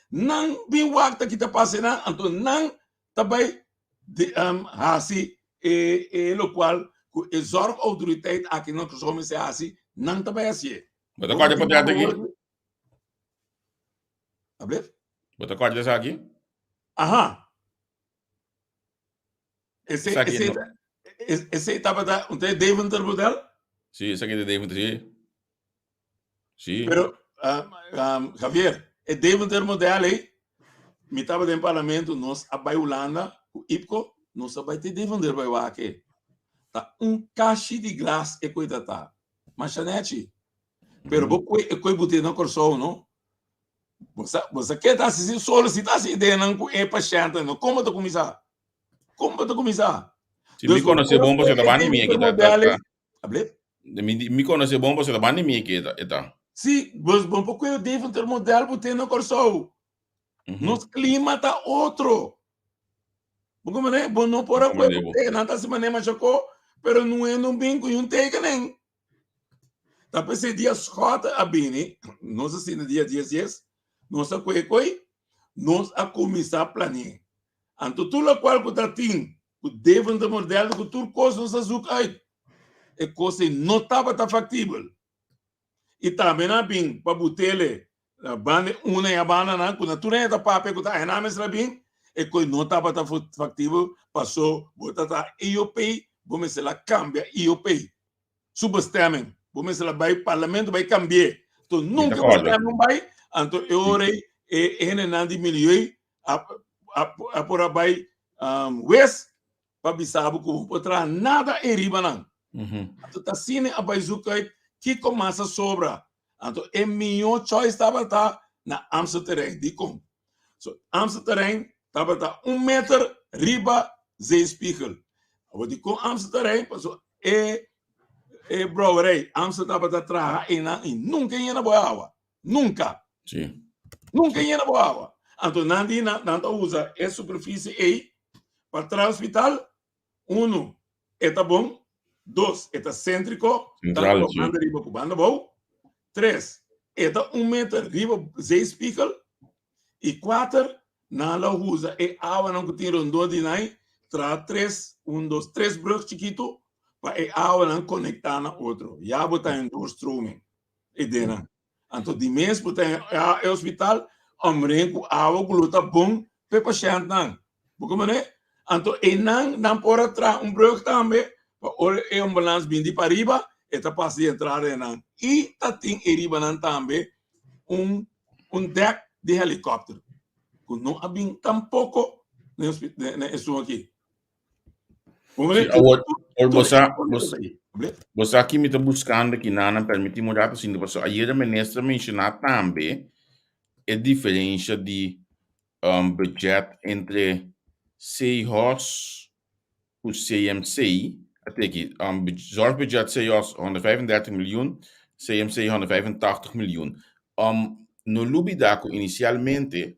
nan bin wak ta kita pasa nan, anto nan ta bai di, um, hasi e, e lokual ku e Zorgautoriteit aki na Kòrsou mester hasi, nan ta bai hasié. Bo ta kòrda potret aki? Ablief? Bo ta kòrda esaki? Aha. Esei, esei, esei tabata un te Deventer model? Sí, esaki de Deventer, sí. Sí. Pero, um, um, Javier, e Deventer model ei, mi tabata den parlamento, nos a bai Hulanda ku IPCO, nos a bai te Deventer bai wak e. Ta un kashi di glas e koe ta ta. Masha nechi. Pero bo koe e koe bute na Kòrsou, no? Bo sa, bo sa ke ta hasi si solo si ta hasi ideanan ku e pashènte, no? Kon bo ta kuminsá? Kon bo ta kuminsá? Si mi konosé bon pasobra ta banda di mi aki ta ta. Able? Mi mi konosé bon pasobra ta banda di mi aki e ta. Si, bo bo por kohe Deventer model bo ten na Kòrsou. Nos klima ta otro. Bo komprendé? Bo no por a kohe bo te, nan ta hasi manera masha ko, pero no e no bin ku un tekening. Ta p'esei dia Schotte a bini, nos a sinti dia dies dies, nos a kohe koe, nos a kuminsá plane'é. Anto tur lokual ku ta tin ku Deventer model ku tur kos nos a zoek uit. E kos ei no tabata faktibel. I tambe nan a bin pa Butele banda e una i a bandanan ku na tur hende ta papia ku ta ahená mester a bin, e kos no tabata faktibel paso bo ta ta IOP, bo mester a kambia IOP. Su bestemming. Bo mester a bai parlamento bai cambi'é. To nunca bestemming bai, anto e ora ei e hendenan di milieu a a por a bai wes pa bisa bo ku bo por traha nada ei riba nan. Anto ta asina a bai zoek uit kiko mas a sobra. Anto e mihó choice tabata na Amstelterrein. Dikon? So Amstelterrein tabata un meter riba zeespiegel. Awor dikon Amstelterrein? Pasobra e e brouwerij Amstel tabata traha einan i nunka yena bo awa. Nunka. Sí. Nunka yena bo awa. Anto nan di nan ta usa e superficie ei pa traha hospital. Uno, e ta bon. Dos, e ta céntrico. Central, Tanto sí. banda riba ku banda bou. Tres, e ta un meter riba zeespiegel. I kuater, nan lo usa e awanan ku tin rondó di nan traha tres, un, dos, tres brug chikitu pa e awanan konektá na otro. Ya bo ta en doorstroming e denan. Anto di mes bo ta e hospital omring ku awa ku lo ta bon pa e pashèntnan. Bo komprendé? Anto einan nan por a traha un brug tambe pa ora e ambulans bin di pariba e ta pasa di entrada einan. I ta tin e riba nan tambe un un dèk di helikòpter ku no a bin tampoko na esun aki. Sí, awor, awor bo sa, bo, bo sa ki mi ta buscando ki nana permiti un rato sinti paso ayer minister menciona tambe e diferencia di um, budget entre CHOS ku CMC. Ate aki, um, zorgbudget CHOS 135 miljoen, CMC 185 miljoen. Um, no lubida ku inicialmente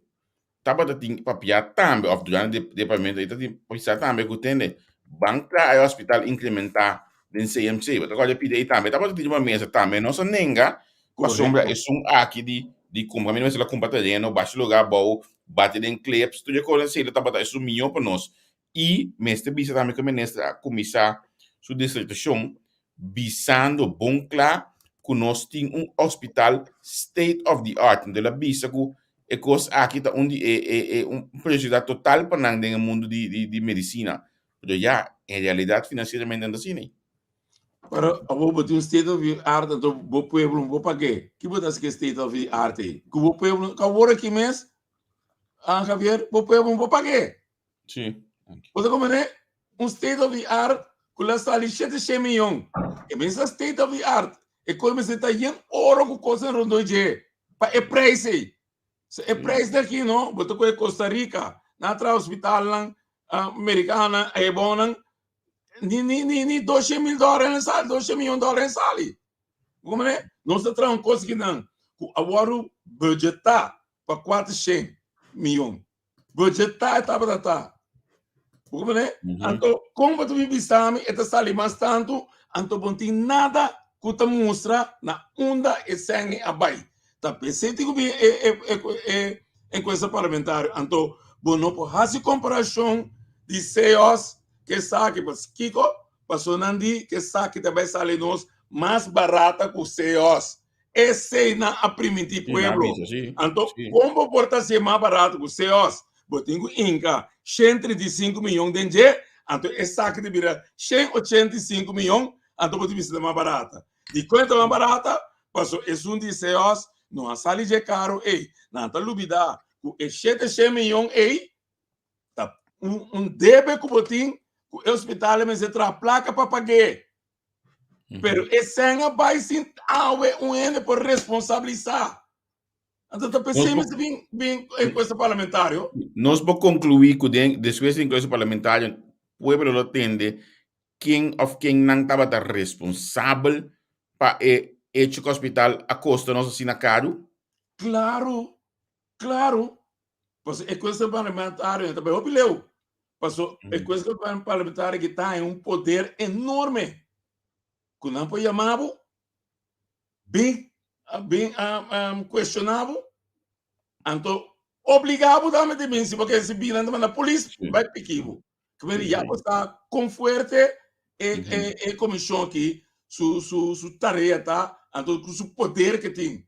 tabata tin papia tambe of durante di departamento ei tabatin papia tambe ku tende ban traha e hospital incrementa den CMC. Bo ta kòrda e pidi ei tambe tabata tin riba mesa tambe nos a nenga pasobra esun aki di di kumpra mi mester a kumpra tereno basha luga abou bati den clips tur e kos asina tabata esun mihó pa nos i mester bisa tambe ku e minister a kuminsá su disertashon bisando bon kla ku nos tin un hospital state of the art. Anto el a bisa ku e kos aki ta un di e e e un prioridad total pa nan den e mundu di di di medisina. Pero ya, en realidat finansieramente no ta asina. Pero abo bo tin un state of the art anto bo pueblo no por pag'é. Ki bo ta hasi ku e state of the art ei? Ku bo pueblo, ku awor aki mes, ah Javier, bo pueblo no por pag'é. Sí. Bo ta comprende? Un state of the art ku la sali shete shen miyon. E mester state of the art. E kos mester ta yen oro ku kosnan rondó dje pa e prijs ei. So e prijs di aki no, bo ta kohe Costa Rica, nan a traha hospitalnan, Amerikanan, Aebonnan, ni ni ni ni doshen mil dòler nan sali, doshen miyon dòler nan sali. Bo comprende? Nos ta traha un kos akinan ku a wòrdu budgetá pa kuatershen miyon. Budgetá e tabata ta. Bo comprende? Anto, kon bo ta bin bisa mi e ta sali mas tantu, anto bo no tin nada ku ta mustra na unda e sèn a bai. Ta p'esei tin ku bin e e e e enkuesta parlamentario. Anto, bo no por hasi komparashon di CEOs ku esaki, pas kiko? Pasobra nan di ku esaki ta bai sali nos mas barata ku CEOs. Esei nan a primintí pueblo. Anto, kon bo por ta hasié mas barato ku CEOs? Bo tin ku hinka 135 miyon den dje, anto esaki ta bira 185 miyon, anto bo ta bisa ta mas barata. Dikon e ta mas barata? Pasobra esun di CEOs no a sali dje karo ei. Nan ta lubidá ku e 700 miyon ei ta un debe ku bo tin ku e hospital a mester traha plaka pa pag'é. Pero e sèn a bai sin awe un hende por responsabilisá. Anto ta p'esei mester bin bin enkuesta parlamentario. Nos por konkluí ku den despues di enkuesta parlamentario pueblo lo tende ken òf kennan tabata responsabel pa e echo ku hospital a kosta nos asina karu? Klaro, klaro. Pasobra enkuesta parlamentario ta bai hopi leu. Paso e kuesta parlamentario ki ta un poder enorme ku nan por yama bo, bin bin kuestioná bo, anto obligá bo tambe di bin si bo ke si bin nan ta manda polis bai piki bo. Kibera ya bo sa kon fuerte e e e komishon aki su su su tarea ta anto ku su poder ke tin.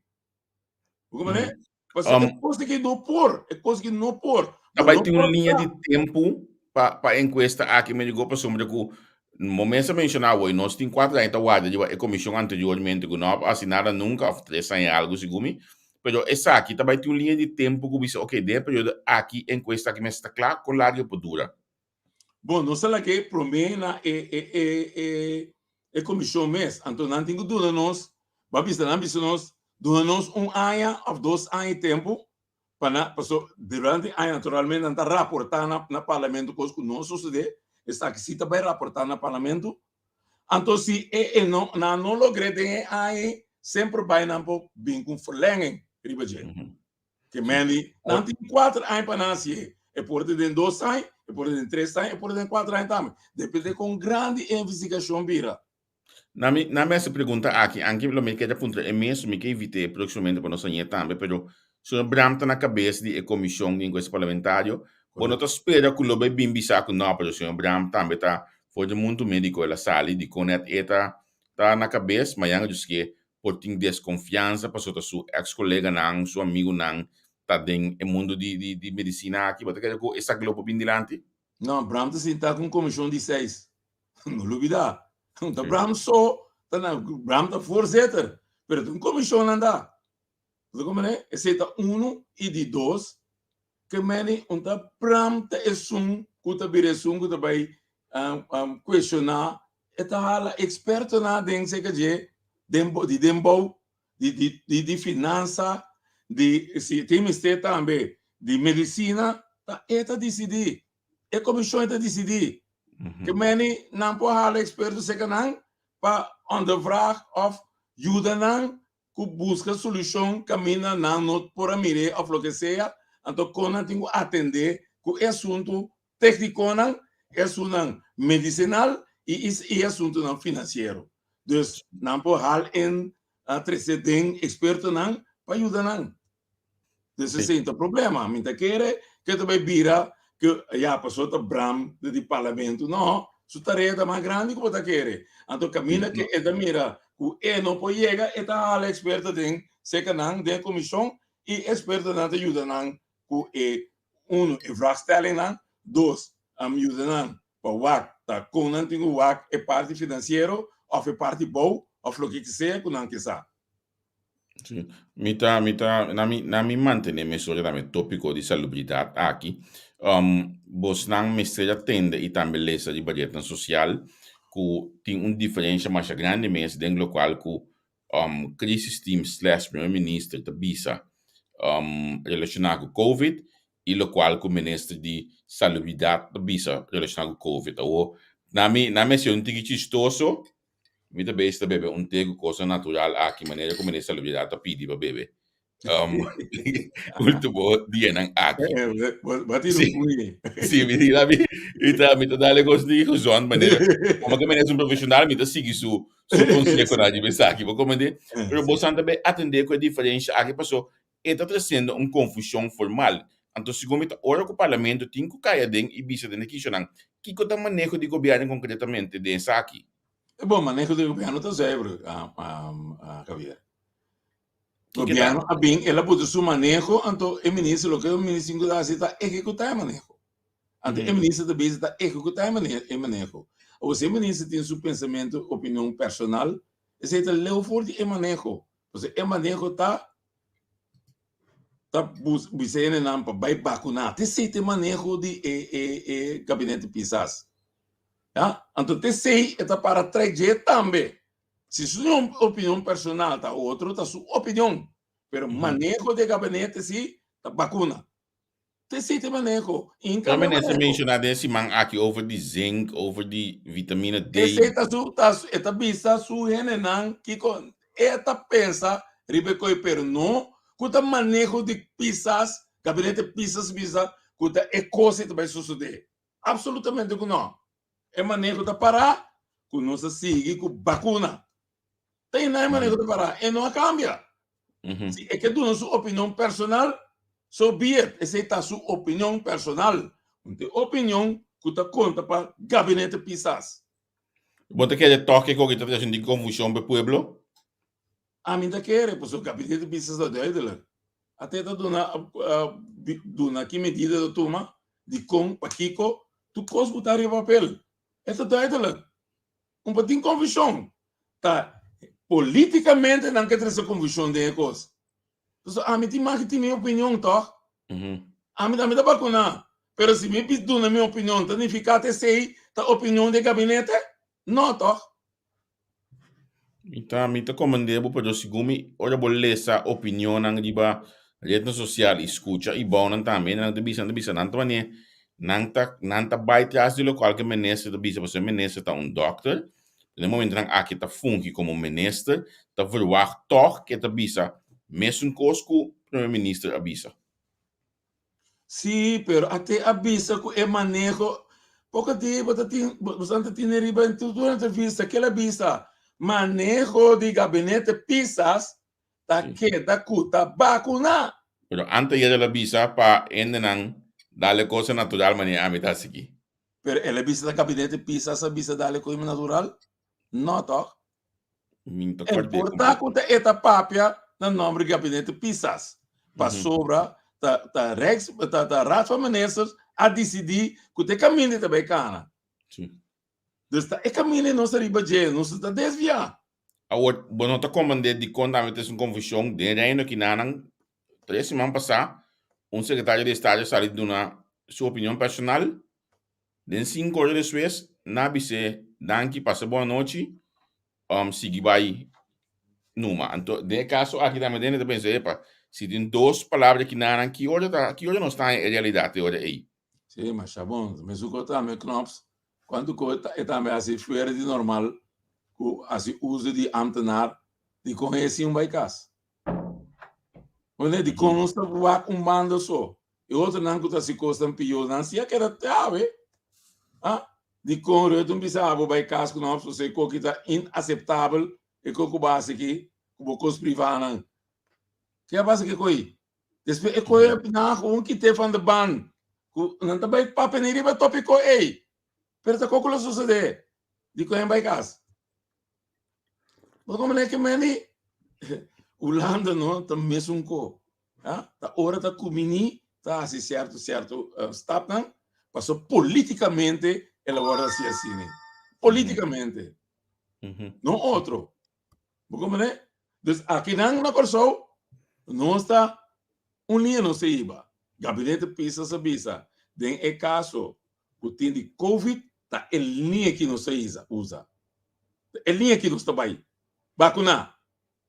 Bo comprende? Pasobra e kos aki no por, e kos aki no por. Ta bai tin un liña di tempu pa pa enkuesta aki medio go pasobra ku bo mes a menshoná awor nos tin kuater aña ta warda riba e komishon anteriormente ku no a hasi nada nunka òf tres aña algu segun mi. Pero esaki ta bai tin un liña di tempu ku bisa, oke, den e periodo aki enkuesta aki mester ta kla, kon largu e por dura? Bon, nos a laga e promé na e e e e e komishon mes. Anto nan tin ku duna nos, bo a bisa nan bisa nos, duna nos un aña òf dos aña di tempu pa nan, paso durante e aña naturalmente nan ta raportá na na parlamento kos ku no a sosodé, esaki sí ta bai raportá na parlamento. Anto si e e no nan no logr'é den e aña ei, semper bai nan por bin ku un verlenging riba dje. Ke men di, nan tin kuater aña pa nan hasié. E por ta den dos aña, e por ta den tres aña, e por ta den kuater aña tambe. Depende kon grandi e investigashon bira. Na mi, na mi hasi pregunta aki, anke lo mi keda puntra e mes, mi ke invit'é próximamente pa nos hañ'é tambe, pero señor Bram ta na kabes di e komishon di enkuesta parlamentario, bo no ta spera ku lo bai bin bisa ku no, pero señor Bram tambe ta for di mundu médiko, el a sali, dikon nèt e ta ta na kabes, mañana dus ke por tin deskonfiansa pasobra ta su eks koleganan, su amigunan ta den e mundu di di di medisina aki. Bo ta kere ku esaki lo por bin dilanti? No, Bram ta sinta ku un komishon di seis. No lubida. No ta Bram so ta na, Bram ta voorzitter, pero ta un komishon nan ta. Bo ta komprende? Esei ta unu i di dos, ke meni un ta Bram ta esun ku ta bira esun ku ta bai kuestioná, e ta hala ekspertonan den seka dje, den di den bou, di di di finansa, di si tin mester tambe di medisina, ta e ta disidí, e komishon e ta disidí. Ke meni nan por hala eksperto seka nan pa ondervraag òf yuda nan ku buska solushon kaminda nan no por a mir'é òf loke sea, anto kon nan tin ku atendé ku e asuntu téknikonan, e asuntunan medisinal i e asuntunan finansiero. Dus nan por hal en trese den ekspertonan pa yuda nan. Dus esei no ta problema. Mi ta kere ku e ta bai bira ku ya pasobra ta Bram di parlamento. No, su tarea ta mas grandi ku bo ta kere. Anto kaminda ku e ta mira ku e no por yega, e ta hala eksperto den serka nan den e komishon i ekspertonan ta yuda nan ku e uno e vraagstellingnan, dos yuda nan pa wak ta kon nan tin ku wak e parti finansiero òf e parti bou òf loke ke sea ku nan ke sa. Sí. Mi ta, mi ta, na mi, na mi mantené mesora tambe tópiko di salubridat aki. Um, bosnan mester a tende i tambe lesa riba retnan sosial ku tin un diferensha masha grandi mes den lokual ku um, crisis team slash primer minister ta bisa um, relashoná ku COVID i lokual ku minister di salubridat ta bisa relashoná ku COVID. Awor, na mi, na mi a sido un tiki chistoso Mi ta bes ta bebe un te ku kosnan natural aki, manera ku Minister Salubridat ta pidi pa bebe. Um, último dianan aki. Bo a tira un puñe. Sí, mi tira, mi, mi ta, mi ta dale kos di gezond, manera, como que minister un profesional, mi ta sigui su, su consehonan di esaki, bo comprende? Pero bo san tambe atende ku e diferencia aki, paso e ta treciendo un confusion formal. Anto segun mi ta ora ku parlamento tin ku kai aden i bisa den e kishonan, kiko ta maneho di gobierno konkretamente den esaki? E bon, maneho di gobierno ta zuiver, Javier. Gobierno a bin, el a puta su maneho, anto e minister, loke e minister tin ku hasi ta ehekutá e maneho. Anto e minister ta bisa ta ehekutá e maneho. Awor si e minister tin su pensamentu, opinion personal, esei ta leu for di e maneho. Pasobra e maneho ta ta bisa hendenan pa bai bakuná. Te esei ta e maneho di e e e gabinete Pisas. Ya, anto te esei e ta para trae dje tambe. Si su opinion personal ta otro, ta su opinion. Pero maneho di e gabinete si ta bakuna. Te si te maneho. Inka me maneho. Menciona den siman aki over di zinc, over di vitamina D. Esey ta su, ta su, e ta bisa su hendenan kiko e ta pensa riba e koe, pero no ku ta maneho di Pisas, gabinete Pisas bisa ku ta e kos ei ta bai sosode. Absolutamente ku no. E maneho ta para ku nos a sigui ku bakuna. Ta e nan maneho ta para, e no a kambia. Si e ke duna su opinion personal, so be it. Esei ta su opinion personal. Un ta e opinion ku ta konta pa gabinete Pisas. Bo ta kere tòg e koki ta trese un di konfushon pa e pueblo? Ami ta kere, pasobra gabinete Pisas ta duidelijk. Ate ta duna duna ki medida ta tuma, dikon, pakiko, tur kos ku ta riba papel. E ta duidelijk. Un pa tin konfushon. Ta politikamente nan ke trese konfushon den e kos. Pasobra ami tin mag di tin mi opinion tòg? Ami tambe ta bakuná. Pero si mi duna mi opinion ta nifiká ta esei ta opinion di e gabinete? No tòg? Mi ta mi ta komendé bo pero segun mi ora bo lesa opinionnan riba retnan sosial i skucha i bounan tambe nan ta bisa nan ta bisa nan ta manera nan ta nan ta bai tras di lokual ku e minister ta bisa pasobra e minister ta un dòkter den e momentonan aki ta fungi komo minister ta verwagt tòg ku e ta bisa mesun kos ku prome minister a bisa. Sí, pero ate a bisa ku e maneho poko dia bo ta tin bosan ta tene riba en tur entrevista kel a bisa maneho di gabinete Pisas ta keda ku ta bakuna. Pero anteayer el a bisa pa hendenan dale cosa natural manera ami ta hasi aki. Pero el a bisa ta gabinete Pisas a bisa dale cosa natural? No toch? Mi ta E kòrd'é por ta kompleto. ku ta e ta papia na nòmber di gabinete Pisas. Pasobra ta ta Rijks ta ta Raad van Ministers a disidí ku ta e kaminda e ta bai kana. Sí. Dus ta e kaminda nos ta riba dje, nos no ta desviá. Awor, bo no ta komprendé dikon tambe ta es un konfushon den Reino kinanan. Tres siman pasá, un sekretario di estado a sali duna su opinion personal. Den sinku ora despues, nan a bis'é, Danki, pasa bon anochi, sigui bai numa. Anto, den e kaso aki tambe den e ta pensa, Epa, si tin dos palabra ki nan, ki ora ta, ki ora nos ta haña e realidat e ora ei? Sí, masha bon. Mesun ko tambe Knops, kuantu ko e tambe hasi fuera di normal ku hasi uso di ambtenaar, dikon e sin bai kas? Wanneer dikon nos ta wak un banda so? E otronan ku ta hasi kosnan pió, nan si a keda te awe. Ah, dikon Rutte un bisa abo bai kas ku nan pasobra e koki ta inaseptabel, e kos ku bo hasi aki ku bo kos privánan. Ke a pasa ku e koi? Despues e koi nan a gewoon kit'é van de baan, ku nan ta bai papia ni riba e topiko ei. Pero ta koko lo sosodé? Dikon e bai kas? Bo ta komprende ke meni Hulanda no ta mesun ko. Ha? Ta ora ta kuminí ta hasi sierto sierto stapnan paso politikamente el a wòrdu hasi asina. Politikamente. No otro. Bo komprende? Dus akinan na Kòrsou nos ta un liña nos ta hiba. Gabinete Pisas a bisa den e kaso ku tin di covid ta e liña ki nos ta usa. Ta e liña ki nos ta bai bakuná.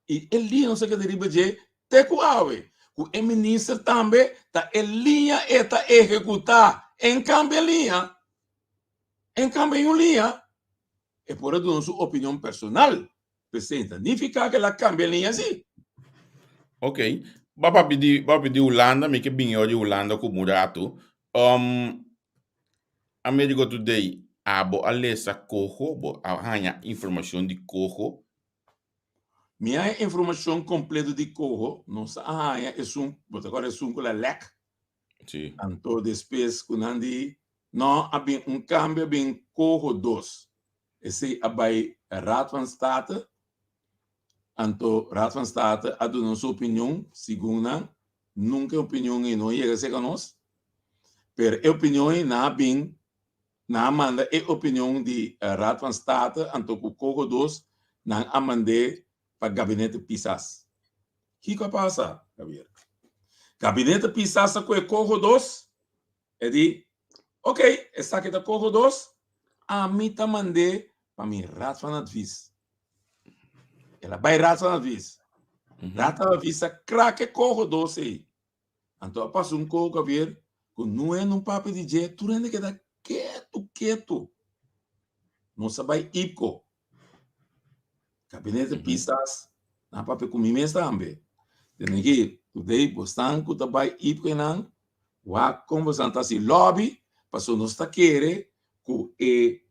I e liña nos a keda riba dje te ku awe. Ku e minister tambe ta e liña e ta ehekutá. En kambia liña. En kambia un liña. E por a duna su opinion personal. P'esei ta nifiká ku el a kambia liña si. Ok. Bo a papia di, bo a papia di Hulanda, mi ke bini ora di Hulanda ku un ratu. Um, Amerigo Today, abo a lesa Coho, bo a haña informashon di Coho? Mi a haña informashon kompleto di Coho, nos a haña esun, bo ta kòrda esun ku la lèk? Sí. Anto despues ku nan di, no, a bin un kambio, a bin Coho dos. Esei a bai Raad van State, anto Raad van State a duna su opinion, segun nan, nunka e opinion ei no a yega serka nos, pero e opinion ei nan a bin Nan a manda e opinion di Raad van State anto ku Coho dos nan a mand'é pa Gabinete Pisas. Kiko a pasa, Javier? Gabinete Pisas a kohe Coho dos, e di, Ok, esaki ta Coho dos, ami ta mand'é pa mi Raad van Advies. El a bai Raad van Advies. Raad van Advies a krak e Coho dos ei. Anto a pasa un koko Javier ku no hende un papia di dje, tur hende keda ketu ketu. Nos a bai IPCO, Gabinete Pisas, nan a papia ku mi mes tambe. Tene ki today bosnan ku ta bai IPCO einan, wak kon bosnan ta hasi lobby, pasobra nos ta kere ku e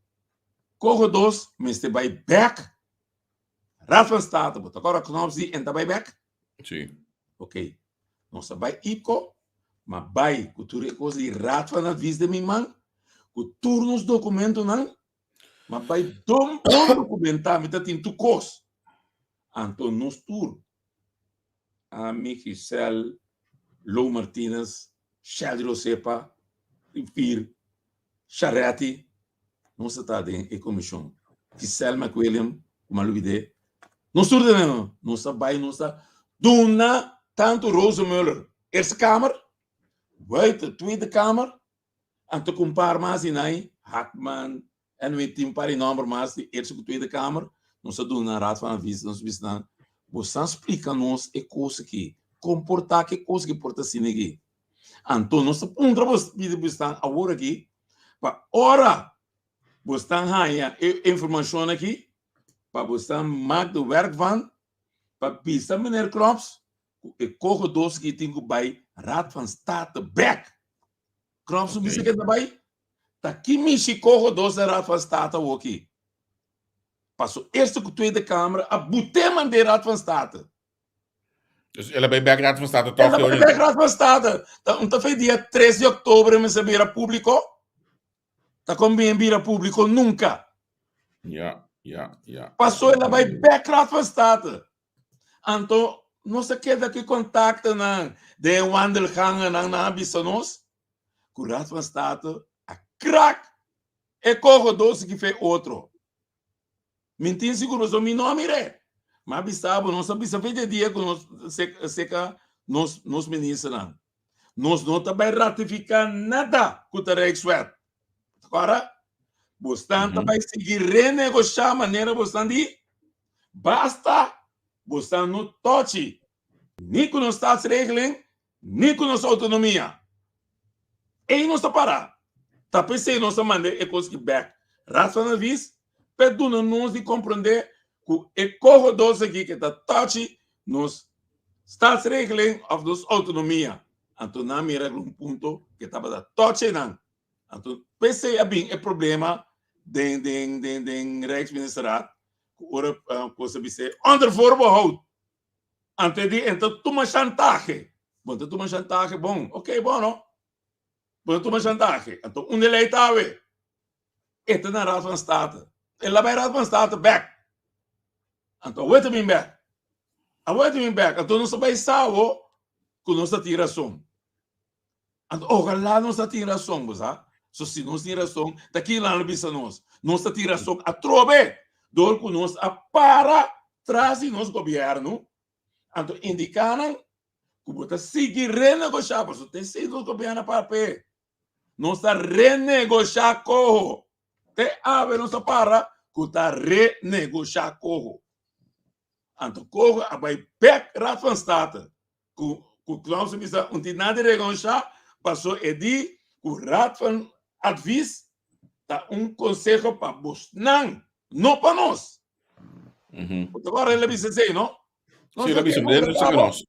koko dos mester bai bek Raad van State, bo ta kòrda Knops di en ta bai bek? Sí. Ok. Nos a bai IPCO, ma bai ku tur e kos di Raad van Advies den mi man, ku tur nos dokumentonan, ma bai don bon dokumentá, mi ta tin tur kos. Anto nos tur, ami, Giselle, Lou Martinez, Sheldry Osepa, Rivir, Sharetti, nos ta ta den e komishon. Giselle McWilliam, ku mi a lubid'é. Nos tur den nan, nos ta bai, nos ta duna Tantu Rosenmöller, Eerste Kamer, Wuite, Tweede Kamer, anto ku un par mas di nan, Hakman, en we tin un par di nòmber mas di Eerste ku Tweede Kamer, nos a duna nan Raad van Advies, nos a bisa nan, Boso a splika nos e kos aki, kon por ta ku e kos aki por ta asina aki? Anto nos ta puntra bos, pidi bosnan awor aki, pa ora bosnan haña e informashon aki, pa bosnan mak de werk van, pa bisa meneer Knops ku e koho dos aki tin ku bai Raad van State bek. Knops no bisa ke ta bai. Ta ki mishi koho dos den Raad van State awoki? Paso Eerste ku Tweede Kamer a bute man den Raad van State. Dus el a bai bek Raad van State toch? El a bai bek Raad van State. Ta un ta fe dia 3 di oktober mester bira publico. Ta kon bien bira publico nunca. Ja, ja, ja. Paso el a bai bek Raad van State. Anto nos a keda ku e kontaktonan den wandelgangennan nan a bisa nos ku Raad van State a krak e koho dos ki fe otro. Mi tin sigur pasobra mi no a mir'é. Mi a bisa bo, nos a bisa fe dje dia ku nos seka nos nos ministernan. Nos no ta bai ratifiká nada ku ta Rijkswet. Ora, bosnan ta bai sigui renegoshá manera bosnan di, basta bosnan no tochi ni ku nos staatsregeling ni ku nos outonomia. Ei nos ta para. Ta p'esei nos a manda e kos ki bèk. Raad van Advies p'e duna nos di komprondé ku e koho dos aki ke ta tochi nos staatsregeling òf nos outonomia. Anto nan mira algun punto ke tabata tochi nan. Anto p'esei a bin e problema den den den den Rijksministerraad ku ora kos a bis'é onder voorbehoud. Anto e di e ta tuma shantahe. Bo ta tuma shantahe bon. Ok bon no. Bo ta tuma shantahe. Anto unda e lei ta awe? E ta na Raad van State. E la bai Raad van State bek. Anto awe ta bin bek. Awe ta bin bek. Anto nos ta bai sa awo ku nos ta tin rason. Anto ojalá nos ta tin rason, bo sa. So si nos tin rason, ta kinan lo bisa nos? Nos ta tin rason atrobe dor ku nos a para tras di nos gobièrnu, anto indiká nan ku bo ta sigui renegoshá, pasobra ta esei nos gobièrnu a para p'e. Nos ta renegoshá koho. Te awe nos a para ku ta renegoshá koho. Anto koho a bai bèk Raad van State. Ku ku Klaus a bisa un tin nada di regonshá paso e di ku Raad van Advies ta un konseho pa bosnan, no pa nos. Bo ta kòrda el a bisa esei, no? Sí, el a bisa, pero no nos.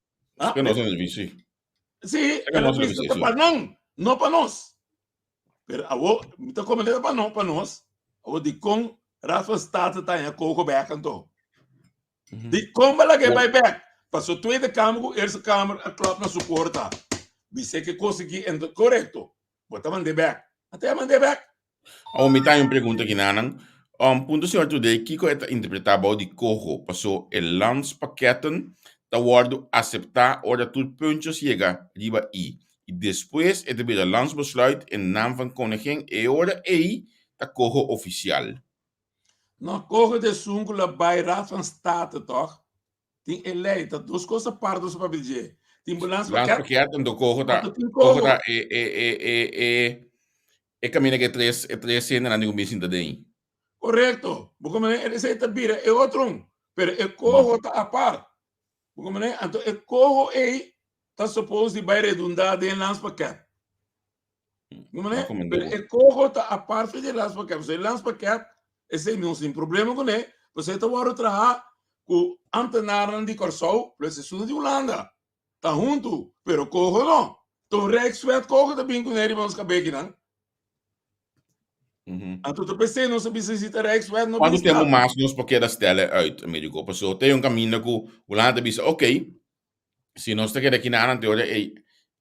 Que nos advies, sí. Sí, el a bisa ta pa nan, no pa nos. Pero awo, mi ta komende ta pa no, pa nos. Awo dikon Raad van State ta haña koko bèk anto? Dikon bo laga e bai bèk? Paso Tweede Kamer ku Eerste Kamer a klòp na su porta. Bis'é ke kos aki en ta korekto. Bo ta mand'é bèk. Anto e a mand'é bèk. Awo mi ta haña un pregunta aki nanan. Punto señor Today, kiko e ta interpretá bou di koho? Paso e landspakketten ta wòrdu aseptá ora tur puntjes yega riba i. I despues e ta bira landsbesluit en naam van koningin e ora ei ta koho ofisial. No koho ta esun ku la bai Raad van State tòg? Tin e lei, ta dos kos apart nos a papia di dje. Tin bo landspakket. Landspakket anto koho ta koho ta e e e e e e kaminda ku e tres e tres hendenan tin ku bin sinta den. Korekto. Bo komprende? Esei ta bira e otro un, pero e koho ta apart. Bo komprende? Anto e koho ei ta suppose di bai redundá den landspakket. No, pero e coho ta aparte di landspakket. Pasobra e landspakket, esei nos tin problema kuné, pasobra e ta wòrdu traha ku ambtenarnan di Kòrsou plus esun di Hulanda. Ta huntu, pero coho no. Ta un rijkswet coho ta bin kuné riba nos kabekinan. Anto ta p'esei nos a bisa si ta rijkswet no Kuantu tempu mas nos por keda stèl uit, Americo? Pasobra te un kaminda ku Hulanda ta bisa, oké, Si nos ta keda aki na antes ora ei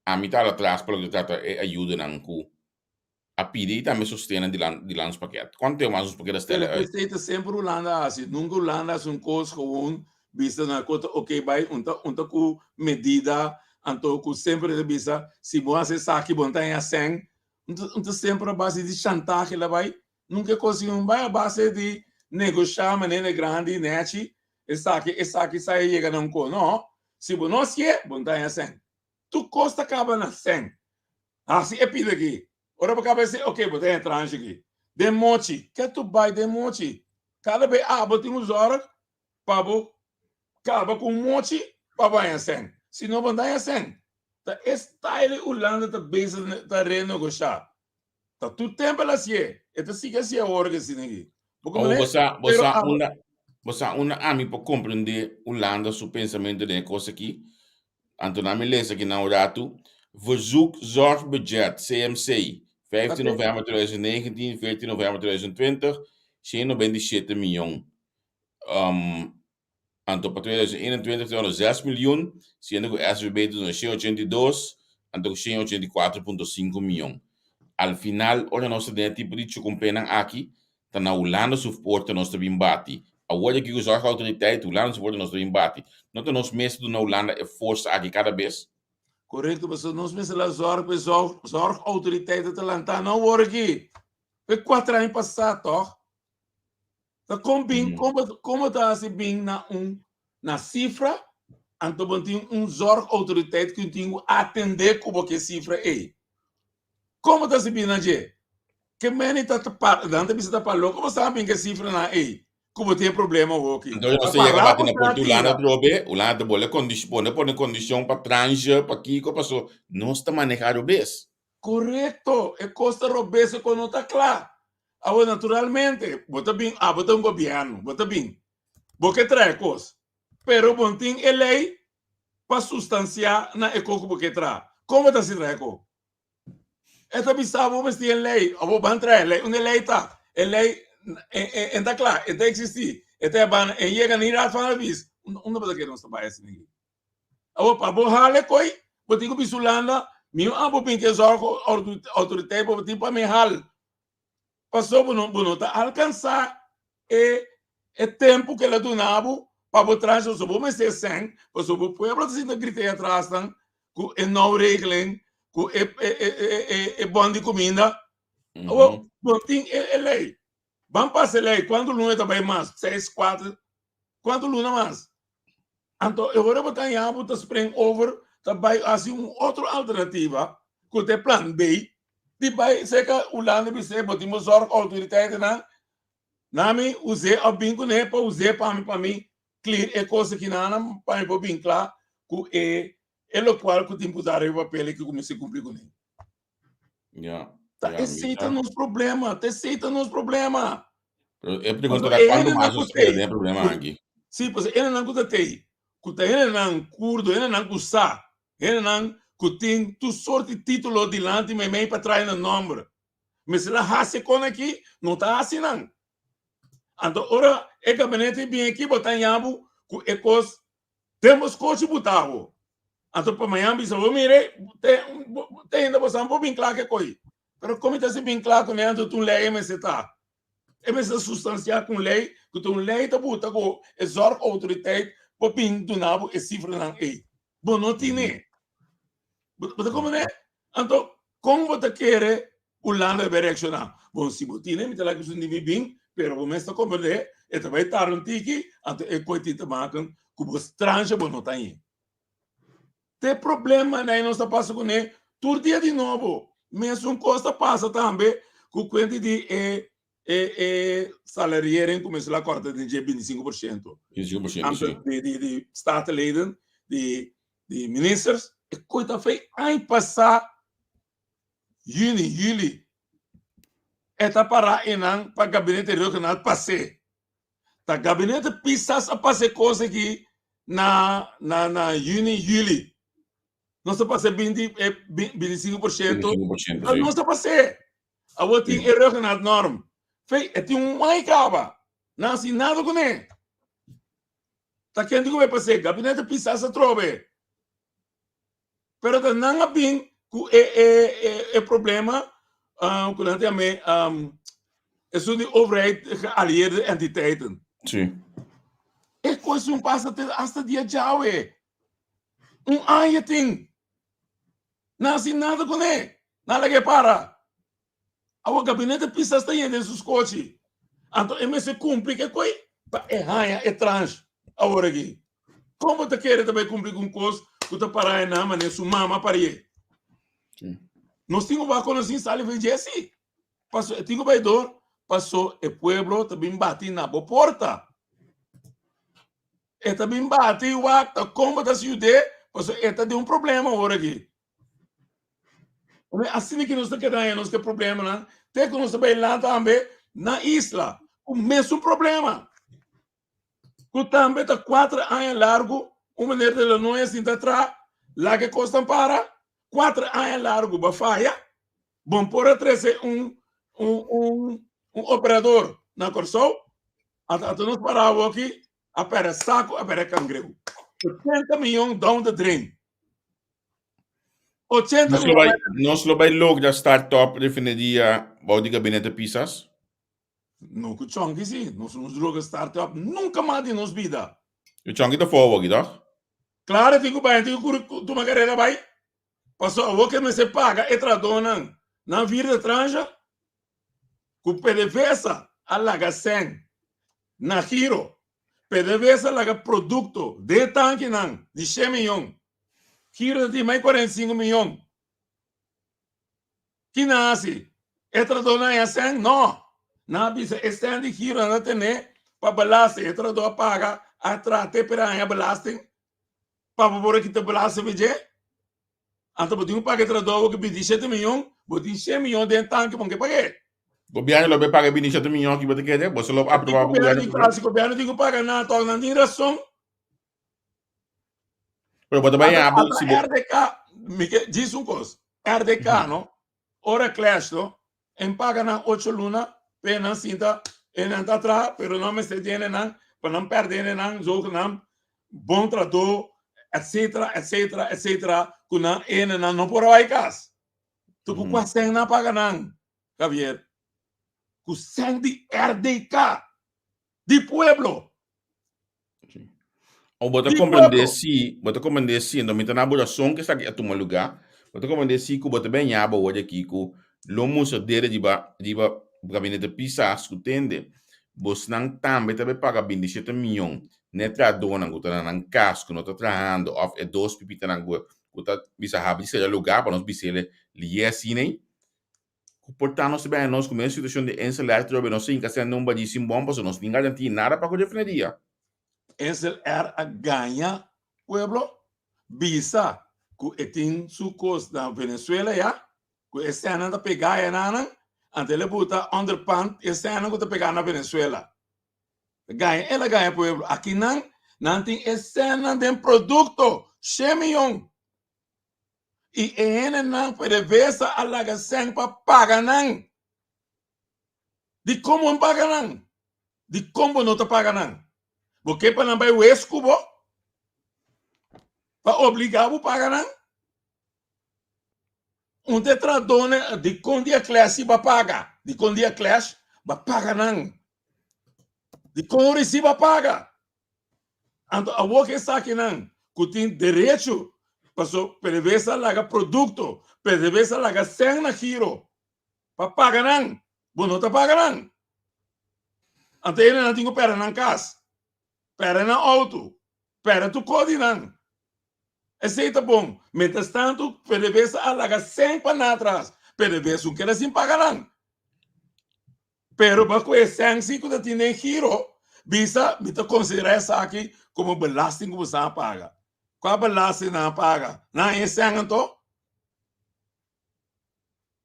ami ta alatras pa loke ta trata e ayudanan ku a pidi i tambe sostennan di di landspakket. Kuantu tempu mas nos por keda stèl Pero uit? esei ta semper Hulanda a hasi. Nunka Hulanda a hasi un kos gewoon bisa na ku ta oke bai un ta un ta ku medida anto ku semper e ta bisa si bo hasi esaki bo no ta haña sèn. Un ta un ta semper a base di shantahe la bai. Nunka e kos un bai a base di negoshá manera grandi nèchi esaki esaki sa e yega na un kos. No. Si bo no hasié, bo no ta haña sèn. Tur kos ta kaba na sèn. Hasi e pida aki. Ora bo kaba esei, oke, bo ta haña transhi aki. Den mochi, ke tur bai den mochi? Kada be abo tin un zòrg pa bo kaba ku un mochi pa bo haña sèn. Si no, bo no ta haña sèn. Ta e style Hulanda ta bezig ta renegoshá. Ta tur tempu el hasié. E ta sigui hasié awor ku asina aki. Bo Oh, komprendé? bo sa, bo Pero sa abo. unda, bo sa unda ami por komprendé Hulanda su pensamentu den e kos aki? Anto nan mi lesa aki nan un ratu. Verzoek zorgbudget, CMC, 15 Oké. november 2019, 14 november 2020, 197 miyon. Um, Anto pa 2021 ta 6 miljoen, siendo ku SVB ta duna 182, anto ku 184.5 miyon. Al final, ora nos ta den e tipo di chukumpenan aki, ta na Hulanda su porta nos ta bin bati. Awor aki ku Zorgautoriteit, Hulanda su porta nos ta bin bati. No ta nos mes ta duna Hulanda e forsa aki kada bes? Korekto, pasobra nos mester la zorg pa e Zorgautoriteit ta lantá no awor aki, pa e kuater aña pasá tòg. Ta kon bin, kon bo, kon bo ta hasi bin na un na sifra, anto bo tin un zorgautoriteit ku tin ku atendé ku bo ke sifra ei. Kon bo ta hasi bin na dje? Ke meni ta ta pa, nan ta bisa ta pa loko bo sa bin ke sifranan ei ku bo tin e problema awoki. Anto nos Ta ta yega pará bati bo na sa porta Hulanda tira. atrobe, Hulanda ta bole kondishon, pone pone kondishon pa transhe, pa kiko, paso nos ta manehá robes. Korekto, e kos ta robes, e kos no ta kla. Awor, naturalmente, bo ta bin, abo ta un gobièrnu, bo ta bin, bo ke traha e kos, pero bo no tin e lei pa sustansiá na e kos ku bo ke traha. Kon bo ta hasi traha e kos? E ta bisa bo mester tin e lei, òf bo ban traha e lei. Unda e lei ta? E lei e ta kla, e ta eksistí, e ta e banda, e yega ni Raad van Advies. Unda bo ta kere nos ta bai asina aki? Awor, pa bo hala e koi, bo tin ku bisa Hulanda, mi abo bin ke zòrg outoriteit bo tin pa mi hal. Pasobra bo no bo no ta alkansá e e tempu ku el a duna bo pa bo traha so bo mester sèn pasobra bo pueblo ta sinta grita ei atrasnan ku e nou regeling ku e e e e bon di kuminda. Awor bo tin e e lei. Ban pasa e lei kuantu luna e ta bai mas? Seis, kuater, kuantu luna mas? Anto e ora bo ta haña bo ta spring over ta bai hasi un otro alternativa ku ta e plan B di bai serka Hulanda bis'é bo tin bo zorg outoriteitennan na mi us'é òf bin kuné pa us'é pa mi pa mi clear e kos akinanan pa mi por bin kla ku e e lokual ku tin pusa riba papel aki ku mester kumpli kuné. Ja. Ta ja, esei ta mi nos problema, ta esei ta nos problema. Pero e pregunta Pasobra ta e cuánto hendenan mas ku nos keda tei, den e problema ku aki. sí, pasobra e hendenan ku ta tei, ku ta hendenan kurdo, hendenan ku sa, hendenan ku tin tur sort di título dilanti meimei pa trae nan nòmber. Mester a hasi e kon aki, no ta hasi nan. Anto ora e gabinete bin aki bo ta haña bo ku e kos Den bo skochi bu ta awo. Anto pa mañan bisa bo mire te te hende bo sa bo bin kla ke koi. Pero komi ta si bin kla kuné anto ta un lei e mester ta. E mester sustansiá ku un lei ku ta un lei ta buta ku e zorgautoriteit por bin duna bo e sifranan ei. Bo no tine. Bo ta komprendé? Anto kon bo ta kere Hulanda debe reakshoná? Bon, si bo tine mi ta laga esun di mi bin, pero bo mes ta komprendé e ta bai tarda un tiki, anto e koi tin ta maken ku bo strange bo no ta hañ'é. Te problemanan nos ta pasa kuné tur dia di nobo. Mesun kos ta pasa tambe ku kuenta di e e e salariering ku mester a kòrta den dje 25%. 25%, Anto sí. di di di statenleden, di di ministers, e koi ta fei aña pasá yüni, yüli e ta pará einan pa gabinete regional pas'é. Ta gabinete Pisas a pasa e kos aki na na na yüni, yüli. Nos a pasa e binti e 25%. 25%, sí. Nos a pas'é. Awor tin e Rhuggenaath-norm. Fei, e tin un mai kaba. Nan hasi nada kuné. Ta kende ku bai pas'é? Gabinete Pisas atrobe. Pero ta nan a bin ku e e e e problema ku nan ta yam'é esun di overheid geallieerde entiteiten. Sí. E kos un pasa te hasta dia djawe. Un aña tin. Nan hasi nada kuné. Nan laga e para. Awor gabinete Pisas ta yende den su skochi. Anto e mester kumpli ke koi pa e haña e tranche awor aki. Kon bo ta kere ta bai kumpli ku un kos ku ta para e nan manera su mama parié? Nos tin ku wak ku nos tin sali for dje si. Paso e tin ku bai dor paso e pueblo ta bin bati na bo porta. E ta bin bati wak ta kon bo ta siud'é paso e ta den un problema awor aki. Asina ki nos ta keda haña nos ke problemanan te ku nos ta bai lan tambe na isla ku mesun problema. Ku tambe ta kuater aña largu un meneer de la Noya sinta traha laga e kosnan para kuater aña largu ba faya bon por a trese un un un un operador na Kòrsou ata ata nos para awoki a pèrdè saku a pèrdè kangreu 80 miyon down the drain. 80 Nos lo bai, nos lo bai logra start up refineria bou di gabinete Pisas? No ku Chonky si, nos no logra start up nunka mas den nos bida. E Chonky ta for awoki toch? Klaro tin ku bai, tin ku tuma karera bai. Paso awor ke mester paga e trahadónan nan vierde transha ku PDVSA a laga sèn na giro. PDVSA laga produkto den e tankinan di shen miyon. Giro ta tin mai 45 miyon. Ki nan a hasi? E trahadónan a haña sèn? No! Nan a bisa e sèn di giro nan ta tene pa belasting. E trahadó a paga, a traha te pero a haña belasting. Pa bo por a kita belasting for dje? Anto bo tin ku paga e trahadó ku 27 miyon, bo tin 100 miyon den tanki, bo no ke pag'é. Gobièrnu lo bay paga e 27 miyon ki bo ta kere? Boso lo aproba pa gobièrnu paga? Si gobièrnu tin ku paga nan, tòg nan tin rason. Pero bo ta bay abo si bo... RDK, mi ke djis un kos, RDK no, ora clash no, en paga nan ocho luna, pe nan sinta, e nan ta traha, pero nan mester djene nan, pa nan perde nan, zogenaamd bon trahadó, etcetera, etcetera, etcetera, ku nan ene nan no por a bai kas. Tu ku kua sèn nan a paga nan, Javier? Ku sèn di RDK, di pueblo. O bo ta comprende si, bo ta comprende si, no mi ta na bo razón que esaki a tuma lugar, bo ta comprende si ku bo ta ben yaba awor aki ku lo mustra dede riba riba gabinete Pisas ku tende bosnan tambe ta bay paga 27 miyon na e trahadornan ku ta na nan kas ku no ta trahando òf e dos pipitanan ku ku ta bisa habri sera lugar pa nos bis'ele liye asin'ey ku por ta nos ta bini nos ku mes situashon di Insel Air trobe nos hinka sende un badí sin bon pasobra nos tin garantí nada pa ku refineria. Insel Air a gaña pueblo bisa ku e tin su kos na Venezuela ya ku e sènnan ta pegá ayanan anto el a buta onderpand e sènnan ku ta pegá na Venezuela. Gaña el a gaña pueblo. Akinan nan tin e sènnan den produkto shen miyon. I e hendenan PDVSA a laga sèn pa paga nan. Dikon bo no paga nan? Dikon bo no ta paga nan? Bo ke pa nan bai wes ku bo? Pa obliga bo paga nan? Un te trahadónan dikon di a clash si bo a paga? Dikon di a clash bo a paga nan? Dikon risi bo a paga? Anto awor ku esakinan ku tin derecho paso PDVSA laga produkto, PDVSA laga sèn na giro pa paga nan, bo no ta paga nan. Anto e hendenan tin ku pèrdè nan kas, pèrdè nan outo, pèrdè tur kos di nan. Esei ta bon. Mientras tanto PDVSA a laga sèn pa nan atras, PDVSA no keda sin paga nan. Pero ba ku e sèn si ku ta tin den giro, bisa mi ta konsiderá esaki komo belasting ku bo sa paga. Kua belasting nan a paga? Nan e sèn anto?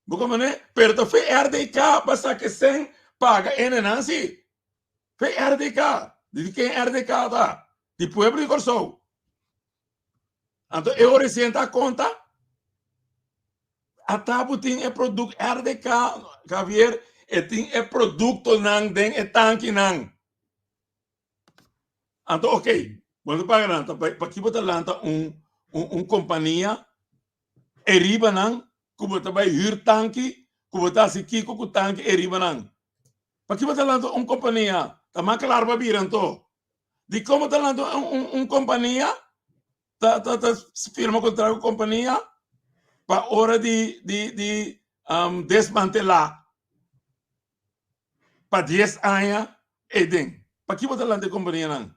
Bo komprendé? Pero ta fe RDK pa saka e sèn paga hendenan si. Fe RDK. Di ken RDK ta? Di pueblo di Kòrsou. Anto e ora e sèn ta konta? Ata bo tin e produk RDK Javier e tin e produktonan den e tankinan. Anto ok, bo ta paga nan, paki bo ta lanta un un kompania e riba nan ku bo ta bai hür tanki ku bo ta hasi kiko ku tanki e riba nan. Paki bo ta lanta un kompania? Ta mas klar pa bira anto. Dikon bo ta lanta un un kompania? Ta ta ta firma kontrato ku kompania pa ora di di di desmantelá pa dies aña ei den. Pakiko bo ta lanta e kompanianan?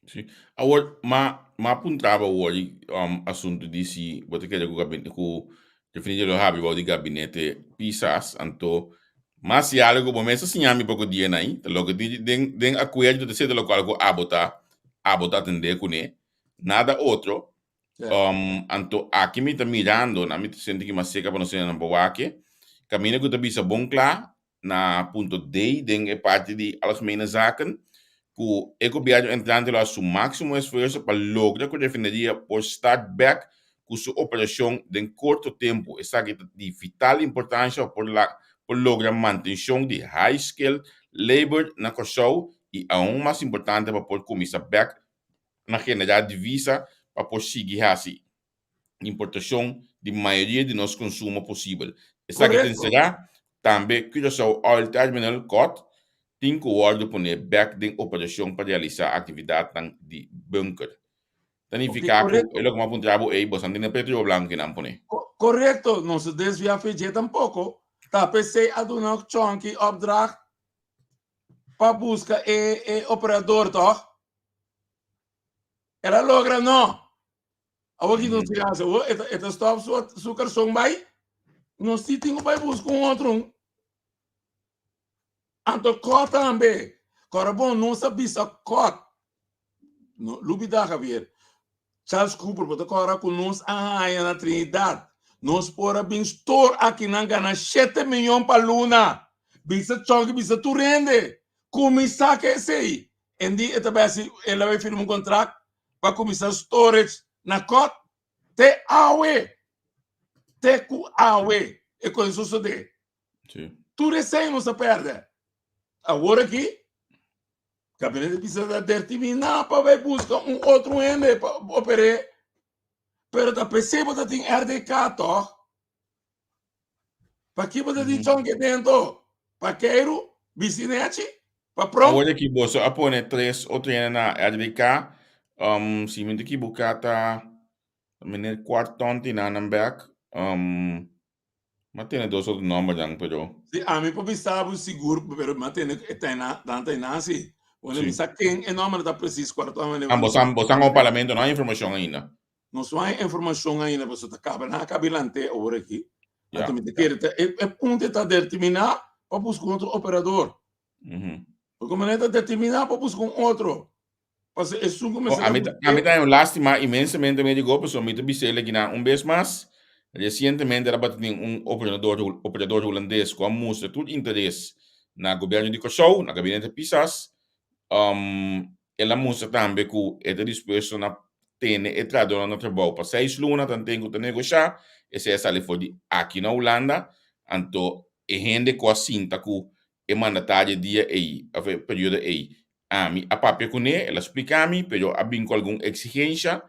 Sí. Awor, ma. m'a puntra bo awor di um, asuntu di si bo ta kere ku gabinete ku definitivamente lo habri bou di gabinete Pisas, anto mas si algo bo mes a siña mi poko dia nai, ta loke tin den den akuerdo ta seta lokual ku abo ta abo ta atendé kuné, nada otro. Um, anto aki mi ta mirando, na mi ta sinti ki mas seka pa nos nan por wak, kaminda ku ta bisa bon kla na punto D den e parti di Algemene Zaken, ku e gobièrnu entrante lo hasi su máksimo esfuerso pa logra ku refineria por start bèk ku su operashon den korto tempu. Esaki ta di vital importansha pa por por logra mantenshon di high skilled labor na Kòrsou i aun mas importante pa por kuminsá bèk na generá divisa pa por sigui hasi importashon di mayoria di nos konsumo posibel. Esaki ta enserá tambe Curaçao Oil Terminal, cot, tin ku wòrdu pone bèk den operashon pa realisá aktividatnan di bunker. Ta nifiká ku e loke mi a puntra bo ei, boso a tene petroleo blanku ki nan pone. Korekto, nos a desviá fe dje tampoko. Ta p'esei a duna Chonky opdracht pa buska e operador, tòg? El a logra no. Awor ki nos hasi? Awor e ta stop su karson bai. Nos si tin ku bai buska un otro. Anto kòt tambe. Kòrda bon, nos a bisa kòt. No lubida Javier. Charles Cooper bo ta kòrda ku nos a haña na Trinidad. Nos por a bin store akinan gana shete miyon pa luna. Bisa Chonky, bisa tur hende. Kuminsá ku esei. Endi e ta bai hasi, el a bai firma un kontrakt pa kuminsá storage na kòt te awe, te ku awe e kos a sosodé. Sí. Tur esei nos a pèrdè. Awor aki, gabinete bisa ta determiná pa bai buska un otro hende pa oper'é, pero ta p'esei bo ta tin RDK tòg. Paki bo ta di chonke dentro? Pa keiru? Bisti nechi? Pa pronk? Awor aki boso a pone tres otro hende na RDK. Um, si mi ta ekiboká ta meneer Kwarton tin nan bek. Um, mi a tene dos otro nombernan pero. Si, ami por bisa bo sigur, pero mi a tene e ta nan ta einan si. Bueno, mi sa ken e nomber ta precies Kwarton. Ah, boso boso a parlamento no hay informacion ainda. Nos no hay informacion ainda pasobra ta caba nan a caba lante awor aki. Anto mi ta kere ta e punto ta determina pa busca un otro operador. Porque manera ta determina pa busca un otro. Pasobra esun cu mester a busca. Ami ta un lastima inmensamente mi digo pasobra mi ta bisa el aki nan un bes mas. Recientemente tabata tin un operador operador hulandes cu a mustra tur interes na gobierno di Kòrsou, na gabinete Pisas. El a mustra tambe ku e ta dispuesto na tene e trahadónan na trabou pa seis luna tanten ku ta negoshá. Esei a sali for di aki na Hulanda. Anto e hende ku a sinta ku e mandatario e dia ei, òf e periodo ei, ami a papia kuné, el a splika mi, pero a bin ku algun eksigensha.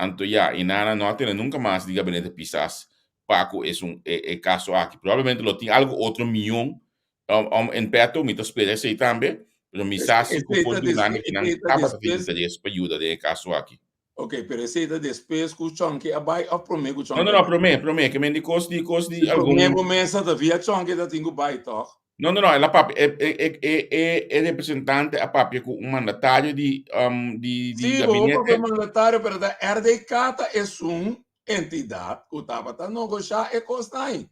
Anto ya, i nana no a tene nunka mas di gabinete Pisas pa ku esun e kaso aki. Probablemente lo tin algu otro mion um en petto, mi ta spera esei tambe, pero mi sa si ku por duna mi kinan tabata tin interes pa yuda den e kaso aki. Ok, pero esei ta despues ku Chonky a bai of promé ku Chonky No, no, no, promé, promé, ke men di kos di kos di algun. Promé bo mesa ta via Chonky ta tin ku bai tòg? No, no, no, el a papia, e, e, e, e, e, e representante a papia ku un mandatario di, um, di, di Sí, bo gabinete. papia mandatario, pero ta RDK ta esun entidat ku tabata negoshá e kosnan ei.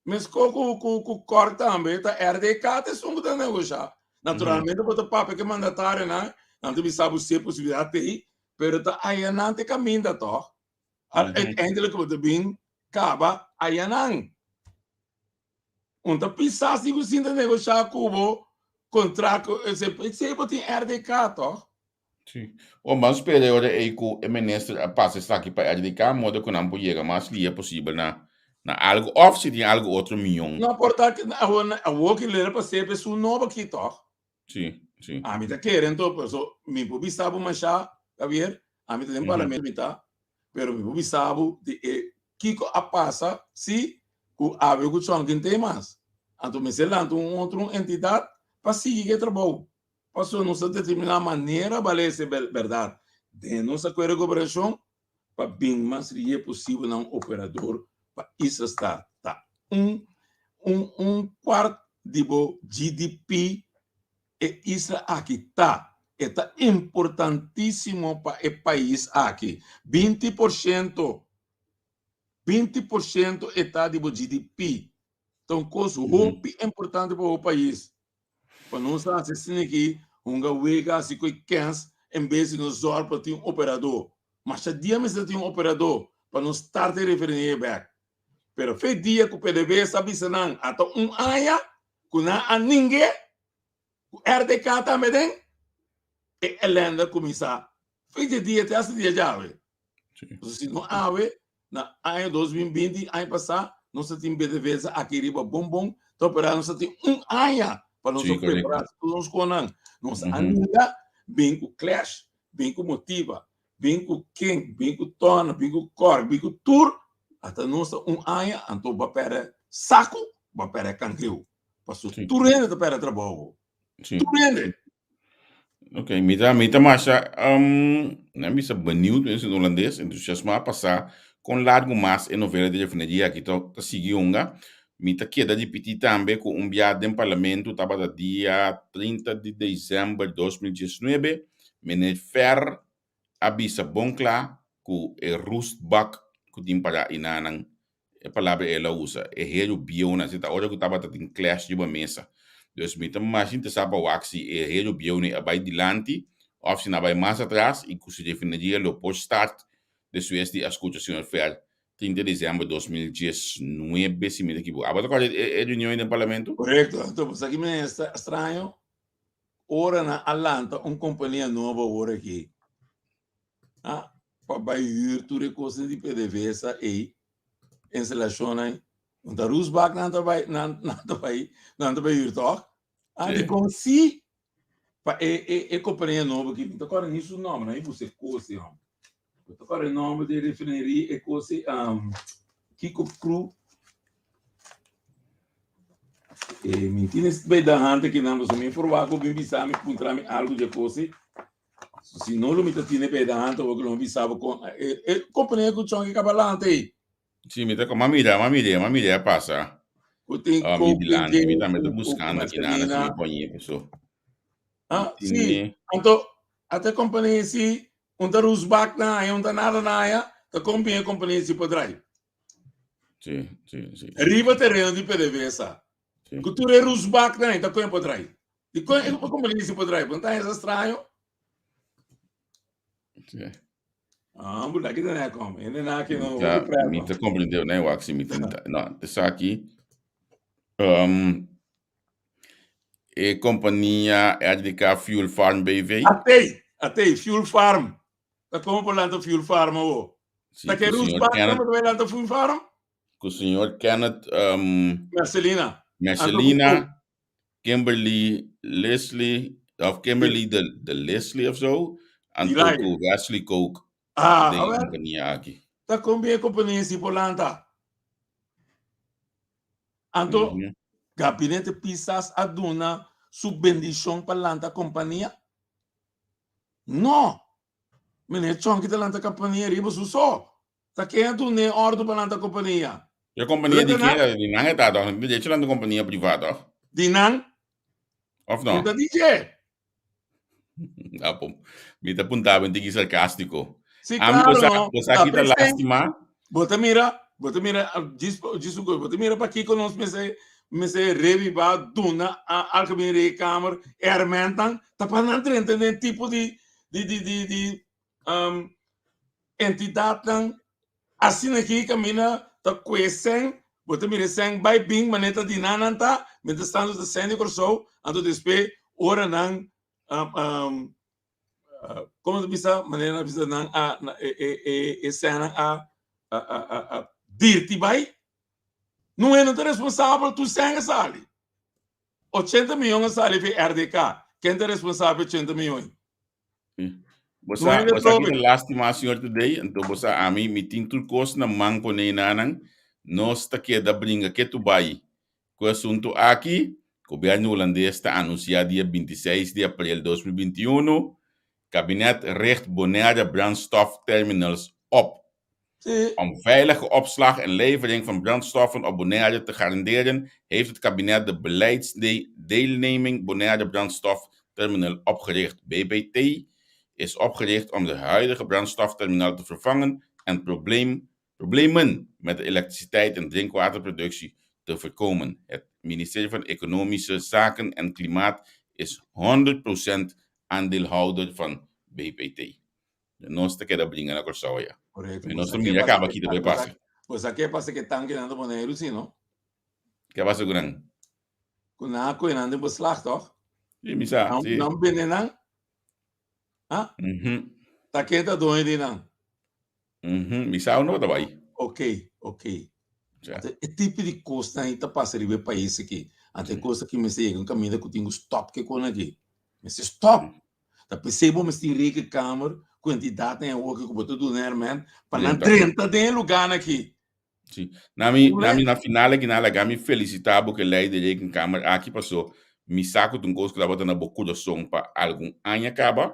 Meskos ku, ku, ku Kòrt tambe, ta RDK ta esun ku ta negoshá. Naturalmente bo ta papia ku e mandatarionan, nan ta bisa bo si e posibilidat ei, pero ta ayanan ta e kaminda tòg. Uiteindelijk bo ta bin kaba ayanan. Un ta pisa si ku sinta negoshá ku bo kontrakt, esei bo tin RDK tòg? Sí. Bon, ban spera e ora ei ku e minister a pasa esaki pa RDK, modo ku nan por yega mas lia posibel na na algu òf si tin algu otro mion. No por ta awor awor ki lera pa sepa esun nobo aki tòg. Sí, sí. Ami ta kere anto, paso mi por bisa bo masha, Javier, ami ta den parlamento mi ta, pero mi por bisa bo di e kiko a pasa si ku awe ku Chonkin t'ei mas. Anto mester lanta un otro entidat pa sigui ku e trabou. Pasobra nos ta determiná manera bale esei bèrdat den nos akuerdo di koperashon pa bin mas rie posibel na un operador pa Isla Star ta un un un kuart di bo GDP e isla aki ta. E ta importantísimo pa e pais aki. 20%, 20% e ta di bo GDP. Ta un kos hopi importante pa bo pais. Pa nos hasi asina aki, hunga wega hasi ku e kens en bes di nos zòrg pa tin un operadó. Masha dia mester tin un operadó pa nos start e refineria bèk. Pero fe dia ku PDVSA a bisa nan ata un aña ku nan a ning'é, ku RDK tambe den, e elende a kuminsá. Fe dje dia te hasta dia djawe. Entonces si no awe, na aña 2020, aña pasá, nos a tin PDVSA aki riba bon bon ta operá, nos a tin un aña pa nos a prepará tur nos konan. Nos a ninga bin ku clash, bin ku motiva, bin ku ken, bin ku tòna, bin ku kòrk, bin ku tur, ata nos ta un aña, anto bo a pèrdè saku, bo a pèrdè kangreu. Pasobra tur hende ta pèrdè trabou. Tur hende. Ok, mi ta, mi ta masha, um, nan bisa benieuwd, mensen in holandês, entusiasmá pa sa kon largu mas e novela di refineria aki ta, ta sigui hunga. Mi ta keda ripití tambe ku un bia den parlamento tabata dia 30 di desèmber 2019, Meneer Fer a bisa bon kla ku e roestbak ku tin para inanan, e palabra el a usa, e heru bieunan, si ta ora ku tabata tin clash riba mesa. Dus mi ta mas interesá pa wak si e heru bieunan a bai dilanti òf si nan a bai mas atras i ku si refineria lo por start despues di a skucha señor Fer 30 di desèmber 2019 si mi ta ekiboká. Abo ta kòrda e reunion den parlamento? Korekto. Anto, bo sa ki mi ta straño? Ora nan a lanta un kompania nobo awor aki ah, pa bai huur tur e kosnan di PDVSA ei, instalashonnan, no ta Roosbak nan ta bai, nan, nan ta bai, nan ta bai huur tòg? Ah, Sí. dikon si pa e, e, e kompania nobo aki, mi ta kòrda ni su nòmber, nan a buska e kos ei hòmber. Mi ta kòrda e nòmber di e refineria, e kos ei, um, Kiko Crew. E mi tin es bedahante ki nan, pasobra mi por wak bo bin bisa mi, puntra mi algu dje kos ei. Si no lo mi ta tine bedahante awor ku lo mi bisa bo kon e e kompania ku chon ke kaba lanta ei. Si, mi ta m'a mira, m'a mira, m'a mira e a pasa. Ku tin Ah, mi koke dilanti, mi den tambe ta ku ku buskando ki nada si mi Marcelina. poñe paso. Mi Ah, si. tine. Anto ata e kompania si un ta roosbak na haña, un ta nada na haña, ta kon bin e kompania si por drai. Sí, sí, sí. Riba tereno di PDVSA. Sí. Ku tur e roosbaknan ei ta kon e por drai. Di kon e kompania si por drai? Bo no ta haña esa straño? Sí. Ah, bo laki ta kom. Hende na aki no Ta, hopi prèt. mi ta komprendé, nee, wak, si mi tin, no, esaki, um, e kompania RDK Fuel Farm BV. Atei, atei, Fuel Farm. Ta como por lanta fuel farm awo? Sí, Ta ke ku Rus señor Bak Kenneth, por lanta fuel farm? ku señor Kenneth um, Marcelina. Marcelina, Kimberly Leslie, of Kimberly de, de Leslie of zo, anto Dilai. ku Wesley Kook Ah, den a ver. kompania aki. Ta kon bien kompania si por lanta. Anto, Gabinete Pisas a duna su bendishon pa lanta kompania? No! Meneer Chonky ta lanta kompania riba su so. Ta ken a dun'é ordu pa lanta kompania? E kompania di ken? Di nan e ta toch? Di hecho lanta kompania priva toch? Di nan? Of no? Mi ta di dje. Apo, mi ta punta bo un tiki sarcástico. Sí, Ami claro, bo sa, no. bo sa ki ta Presente. lástima. Bo ta mira, bo ta mira, ah, djis, djis un kos, bo ta mira pakiko nos mester, mester revivá, duna a Algemene Rekenkamer hermentan, ta pa nan drenta den tipo di, di, di, di, di, um, entidatnan asina aki kaminda ta kue sèn, bo ta mira e sèn bai bin manera ta di nan nan ta, mientras tanto ta sèn di Kòrsou, anto despues ora nan komo ta bisa manera nan bisa nan a e sènnan a a dirti bai, no e no ta responsabel tur sèn a sali, 80 miyon a sali for RDK, ken ta responsabel pa e 80 miyon? Bo sa, bo sa kita lástima, señor Today, anto bo sa ami, mi tin tur kos na man pone nanan, nos ta keda bringa ketu bai ku e asuntu aki. Gobièrnu hulandes ta anunsiá dia 26 di aprel 2021, Kabinet richt Bonaire brandstofterminals op. Om veilige opslag en levering van brandstoffen op Bonaire te garanderen, heeft het kabinet de beleidsdeelneming Bonaire brandstof. Terminal opgericht. BBT is opgericht om de huidige brandstofterminal te vervangen en probleem, problemen met de elektriciteit en drinkwaterproductie te voorkomen. Het ministerie van Economische Zaken en Klimaat is 100% aandeelhouder van BPT. Nos ta keda bringa na Kòrsou ya. Correcto. I nos ta mira kaba kita bai pasa. Bo sa ke pasa ke tankenan ta Boneiru si no? Ke pasa ku nan? Ku nan a kohe nan den beslag toch? Si, mi sa, si. Nan bende nan? Ha? Ta ken ta doño di nan? Mi sa unda bo ta bai. Ok, ok. Anto e tipo di kosnan ei ta pasa riba e pais aki. Anto e kos aki mester yega un kaminda ku tin ku stòp ke kosnan aki. Mester stòp. Ta p'esei bo mester tin rekenkamer ku entidatnan e awor ku bo ta duna herment pa nan drenta den e lugánan aki. Sí. Na mi, na mi na final aki na laga mi felicita bo ke ley di rekenkamer aki paso mi sa ku ta un kos ku tabata na bo kurason pa algun aña kaba.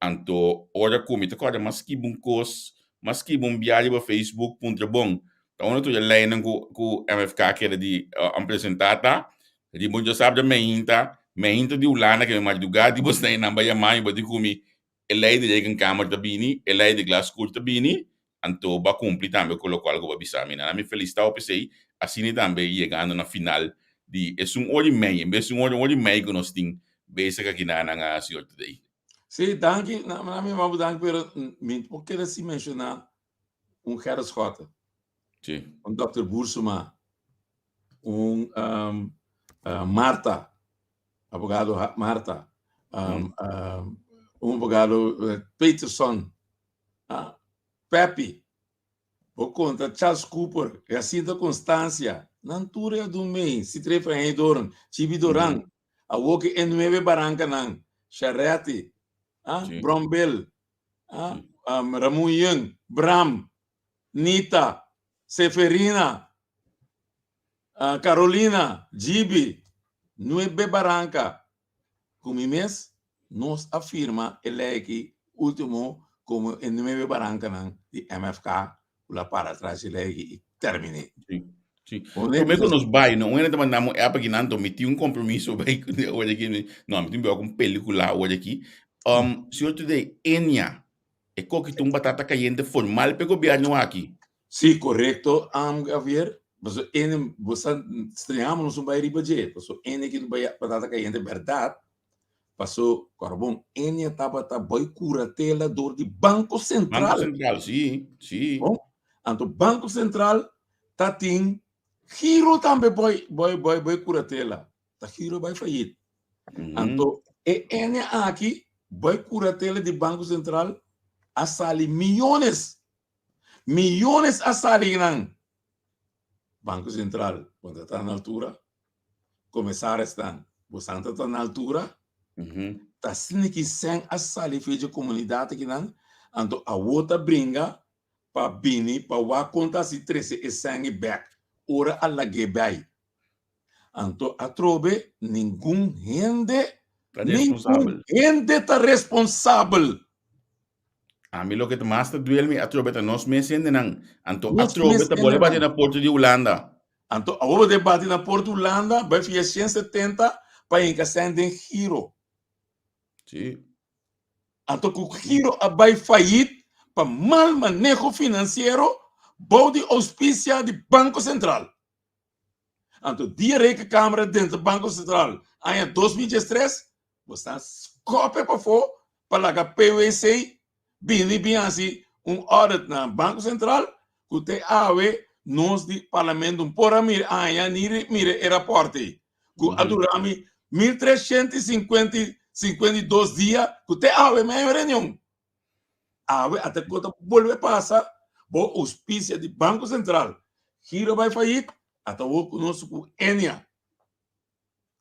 Anto ora ku mi ta kòrda m'a skibi un kos, m'a skibi un bia riba Facebook puntra bon ta unda tur e leynan ku ku MFK keda di presentá ta. Riba un djasabra meinta, meinta di Hulanda ke mi mardugá di bosnan e nan bai yama mi bo di ku mi E lei di rekenkamer ta bini, e lei di glaskuur ta bini, anto bo a kumpli tambe ku lokual ku bo a bisa mi. Nan a mi felisitá hopi esei, asina tambe yegando na final di esun ora i mei, en bes di un ora, un ora i mei ku nos tin bezig aki na nan a señor Today. Sí, danki, na mi mama danki, pero mi por keda sin menshoná un Gerrit Schotte, Sí. un Dòkter Boersema, un Martha, abogado Martha, un abogado Peterson, Peppy, bo konta Charles Cooper, Jacinta Constancia, nan tur e a dun mei, Citre van Heydoorn, Chibi Doran, awor ke e nuebe barankanan, Sharetti, Brombel, Ramon Young, Bram, Nita, Seferina, Carolina, Gibi, Nuebe Baranka, ku mi mes nos a firma e lei aki ultimo komo e nuebe barankanan di MFK ku la para tras e lei aki i terminé. Sí, sí. Promé ku nos bai, no, un hende ta manda mi un app aki nan, mi tin un kompromiso bai ku awor aki, no, mi tin bai wak un pelikula awor aki. Señor Today, Enya, E koki ta un batata kayente formal p'e gobièrnu aki. Sí, korekto, Javier. Pasobra ene, bo sa streñá nos un bai riba dje. Pasobra ene ki ta bai batata kayente bèrdat. Paso, kòrda bon, ene tabata bai kuratela dor di Banko Sentral. Banko Sentral, sí, sí. Bon, anto Banko Sentral ta tin giro tambe bai, bai, bai, bai kuratela. Ta giro bai fayit. Anto e ene aki bai curatela di Banco Central a sali miyones. Miyones a sali nan. Banco Central bo ta ta na altura. Comisarisnan bo san ta ta na altura. Ta asina ki sen a sali for dje comunidad akinan. Anto awo ta bringa pa bini pa wak kon ta hasi trece e sen ei bek ora a lag'e bai. Anto atrobe ningun hende, Ta ningun responsabel. hende ta responsabel. Ami loke ta mas ta duel mi atrobe ta nos mes hendenan. Anto Nos atrobe mes ta bole bati hendenan. na porta di Hulanda. Anto awor bo ta bati na porta Hulanda, bai fia 170 pa hinka sèn den giro. Sí. Anto ku giro a bai fayit pa mal maneho finansiero bou di ouspisia di Banko Sentral. Anto dia Rekenkamer drenta Banko Sentral aña 2013, bo sta skope pafó pa laga PwC bini bin hasi un audit na Banko Sentral ku te awe nos di Parlamento no por a mira haña ni mira e rapòrt ei ku a dura mi 1352 dia ku te awe mi haña un reunion. Awe ata ku ta bolbe pasa bo auspicia di Banco Central. Giro bai fayit, ata wou ku nos ku Enia.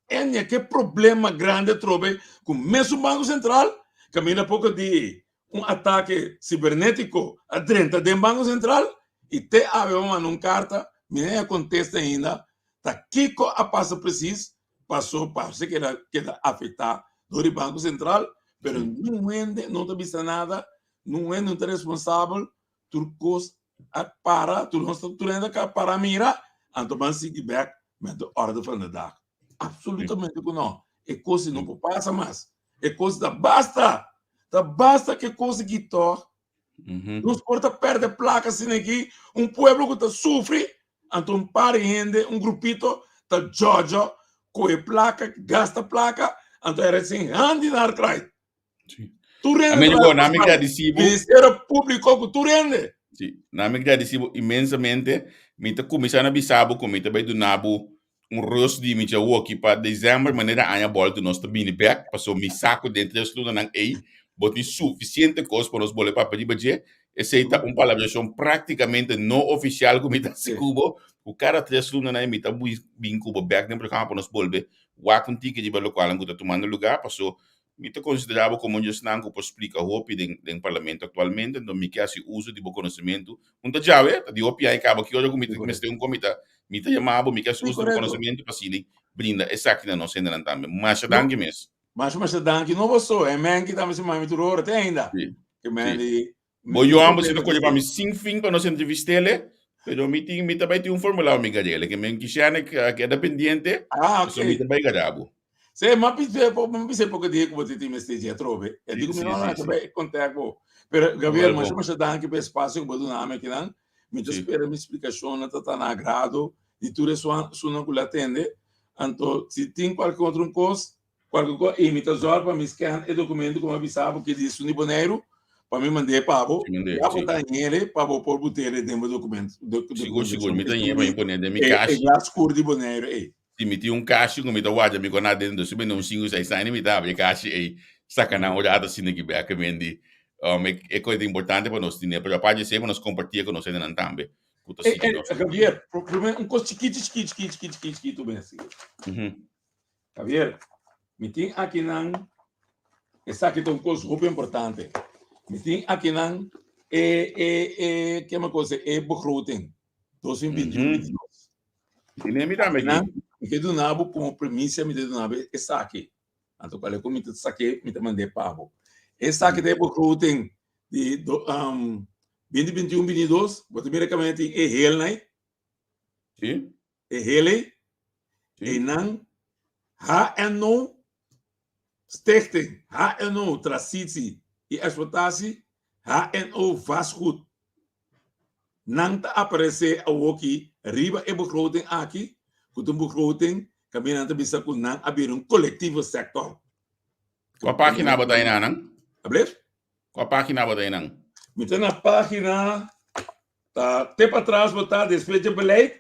Enia ke problema grande atrobe ku mesun Banco Central, kaminda poko di un atake sibernetiko a drenta den Banco Central i te awe bo manda un karta, mi no a kontesta ainda ta kiko a pasa presis paso parse keda keda afecta door di Banco Central, pero nun hende no ta bisa nada, nun hende no ta responsabel, tur cos a para, tur nos tur hende a para mira, anto ban sigui bek met de orde van de dag. Absolutamente cu no. E cos no por pasa mas. E kos ta basta. Ta basta ku e kos aki tòg. Nos por ta pèrdè plaka asina aki. Un pueblo ku ta sufri, anto un par di hende, un grupito ta djòdjò kohe plaka, gasta plaka, anto e resen handi na har krait. Tur hende Amigo, ta na mi gradisi bo. Ministerio Públiko ku tur hende. Si, na mi gradisi bo inmensamente. Mi ta kuminsá na bisa bo ku mi ta bai duna bo un rust di mi djawoki pa december manera aña bolto nos ta bini bek paso mi sa ku den tres lunanan ei bo tin sufisiente kos pa nos bole papia riba dje. Esei ta un palabrashon praktikamente no ofisial ku mi ta hasi ku bo ku kada tres lunanan ei mi ta bin ku bo bek den programa pa nos bolbe wak un tiki riba lokualnan ku ta tumando lugar paso Mi ta konsiderá bo komo un djesnan ku por splika hopi den den parlamento aktualmente, enton mi ke hasi uso di bo konosementu. Un ta djawe, ta di hopi aña kaba ki ora ku mi ta mester un kon mi ta mi ta yama bo, mi ke hasi uso di bo konosementu pa asina brinda esaki na nos hendenan tambe. Masha danki mes. Masha masha danki. No bo so, e men ki ta mester mami tur ora te ainda. Ke men di Bo Johan, bo si ta kohe pa mi sin fin pa nos entrevistele, pero mi tin, mi ta bai tin un formulao mi garele, ke men kishane a keda pendiente, Ah, so mi ok. ta bai gara bo. Se, ma pise, po, ma pise poko dia ku bo tin mester dje atrobe. E digo mi no, no, ta bai contact bo. Pero Gabriel, Wel masha bon. masha danki pa e espacio ku bo duna mi akinan. Mi ta Si. spera mi splikashonnan ta ta na agrado di tur esun esunnan ku lo atende. Anto si tin kualke otro un kos, Kualke kos, i mi ta zòrg pa mi scan e dokumento ku mi a bisa bo ki di esun di Boneiru, pa mi mand'é pa bo. Si mand'é, Ya bo si. ta hende pa bo por buter'é den bo dokumento, Sigur, sigur, dokumentashon. mi ta Esun hende pa di mi pone den mi e e kashi. glas skur di Boneiru ei. Si mi tin un kashi ku mi ta warda mi kona aden, dus si mi bende un sinku, seis aña mi ta habri e kashi ei, saka nan un rato asina ki bek mi di, e kos ta importante pa nos tene, pero aparte di esei pa nos kompartié ku nos hendenan tambe ku ta E sigui e nos. Javier, promé un kos chikito, chikito, chikito, chikito, chikito, chikito ben sigui. Javier, mi tin akinan, esaki ta un kos hopi importante. Mi tin akinan e e e kema kos e begroting 2021-22. Tine mi tambe Akinan aki. mi ke duna bo komo premisia mi ta duna bo esaki. Anto kual ku mi ta sake mi ta mand'é pa bo. Esaki ta e begroting di do um 2021-22, bo ta mira kaminda tin e heel nai. Si. E hele einan HNO Stichting, HNO Transitie i Exploitatie, HNO Vastgoed. Nan ta aparesé awoki riba e begroting aki, ku ta un begroting kaminda nan ta bisa ku nan a bira un kolektivo sektor. Kua página bo ta einan? Ablief? Kua página bo ta einan? Mi ta na página Ta te patras bo ta despues dje beleid,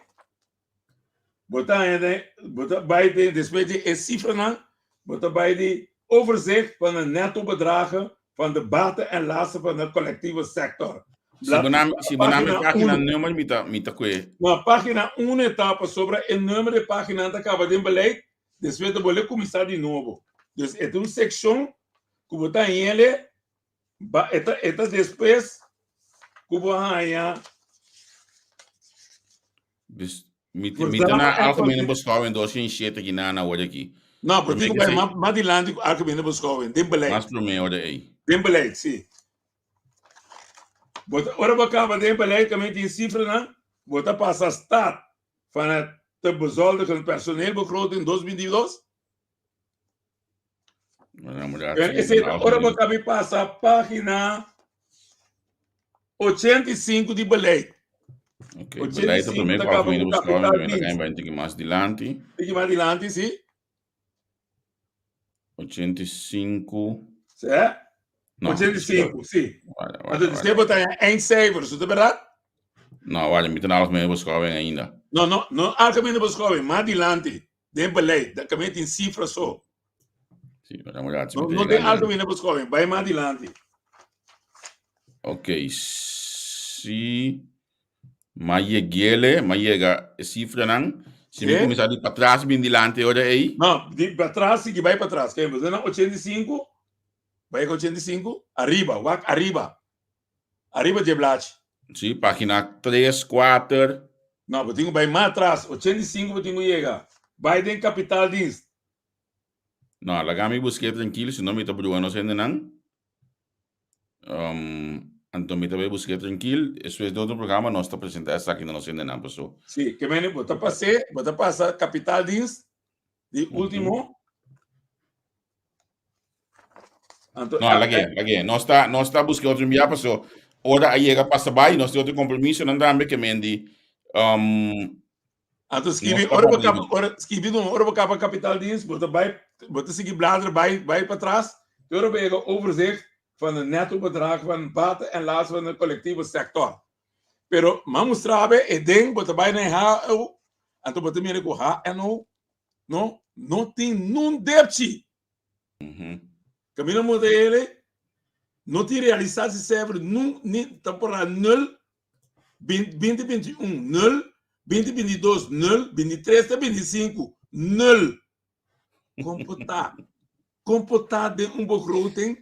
bo ta haña den, bo ta bai den despues di e sifranan, bo ta bai di overzicht van de netto bedragen van de baten en lasten van de collectieve sector. Si bo na, si bo na mi pagina nummer mi ta, mi ta kue. No, pagina uno e ta pasobra e nummer di pagina ta kaba den beleid, despues ta bolbe kuminsá di nobo. Dus e ta un sekshon ku bo ta hañ'e Ba e ta e ta despues ku bo haña. Dus mi mi ta na algemene beschouwing 2007 ki na na ora aki. No, pero tin ku bai mas dilanti ku algemene beschouwing, den beleid. Mas promé ora ei. Den beleid, si. Bo ta ora bo kaba den beleid kaminda tin sifranan, bo ta pasa staat van het te bezoldigen personeelbegroting 2022. Ora bo kabi pasa pagina 85 di beleid. Ok, beleid ta prome ku algemene beschouwing, mi ta bai un tiki mas dilanti. Tiki mas dilanti, si. 85. Sí? No, 85, si. Anto despues bo ta haña eindcijfers, ta berdad? No, wale, mi ta na algemene beschouwing ainda. No, no, no algemene beschouwing, mas dilanti. Den beleid, da kaminda tin sifra so. Sí, maar dan moet je No, no den algemene beschouwing, bai mas dilanti. Ok, si ma yegele, ma yega e sifranan. Si mi kuminsá di patras bin dilanti ora ei. No, di patras sigui bai patras. Kende, bo ta na 85, bai ka 85, ariba, wak ariba. Ariba dje blachi. Sí, pagina tres, kuater. No, bo tin ku bai mas atras, 85 bo tin ku yega. Bai den kapitaaldienst. No, laga mi busk'é trankil, si no mi ta brua nos hendenan. Um, anto mi ta bai busk'é trankil. Despues di otro programa nos ta presentá esaki na nos hendenan, paso. Sí, ke mene bo ta pas'é, bo ta pasa kapitaaldienst di último. Anto, No, lag'é, lag'é. Nos ta, nos ta buska otro bia paso ora a yega pasa bai, nos tin otro compromisonan tambe ke men di um, Anto nos skibi, ta ora bo papia kaba, di. ora skibi no, ora bo kaba kapitaaldienst, bo ta bai, bo ta sigui bladeren bai, bai patras, te ora bo yega overzicht van de netto bedrag van baten en lasten van de collectieve sector. Pero m'a mustra bo e den, bo ta bai na e HO, anto bo ta mira ku HNO no, no tin nun depchi. Camino modele no tin realisatiecijfer nun ni temporada nul 20 21 nul 20 22 nul 23 te 25 nul. Kon por ta? Kon por ta den un begroting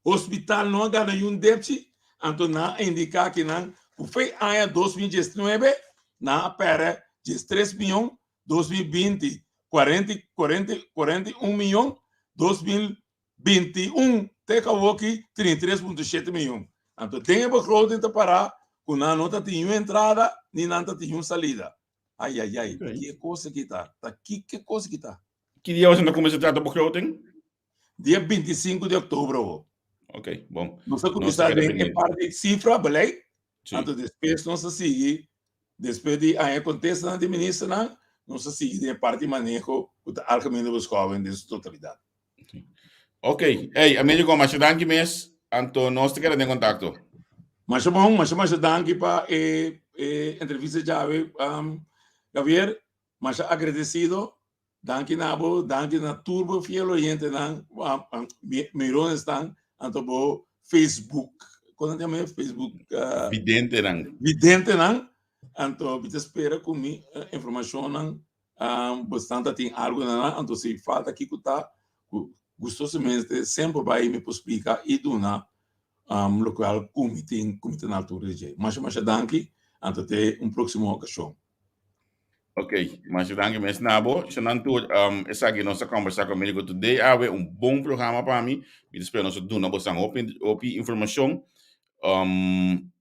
hospital no a gana yun depchi anto nan a indica ki nan ku fe aña 2019 nan a perde 13 miyon 2020 40 40 41 miyon 2021 te awoki 33.7 miyon. Anto den e begroting ta para ku nan no ta tin un entrada ni nan ta tin un salida. Ai ai ai, Okay. ki e kos aki ta? Ta ki ke kos aki ta? Ki dia boso ta kuminsá trata begroting? Dia 25 di òktober awo. Ok, bon. Nos a Nos ta kuminsá keda den e pendiente. parti sifra, beleid, Sí. Anto despues nos a sigui, despues di haña kontestanan di ministernan, nos a sigui den e parti maneho ku ta algemene beschouwing den su totalidat. Ok, ey, Americo, masha danki mes, anto nos ta keda den kontakto. Masha bon, masha masha danki pa e e entrevista djawe, Javier, masha agradesido. Danki na bo, danki na tur bo fiel oyentenan, mironesnan, anto bo Facebook, kon nan yama e Facebook? Videntenan. Videntenan, anto mi ta spera ku mi informashonnan bosnan ta tin algu na nan, anto si falta kiko ta, ku gustosamente semper bai mi por splika i duna lokual ku mi tin, ku mi ta na altura di dje. Masha masha danki, anto te un próksimo okashon. Ok, masha danki mes na bo. Shonan tur, um, esaki nos a conversa ku Americo Today awe, un bon programa pa mi. Mi ta spera nos a duna bosan hopi, hopi informashon. Um,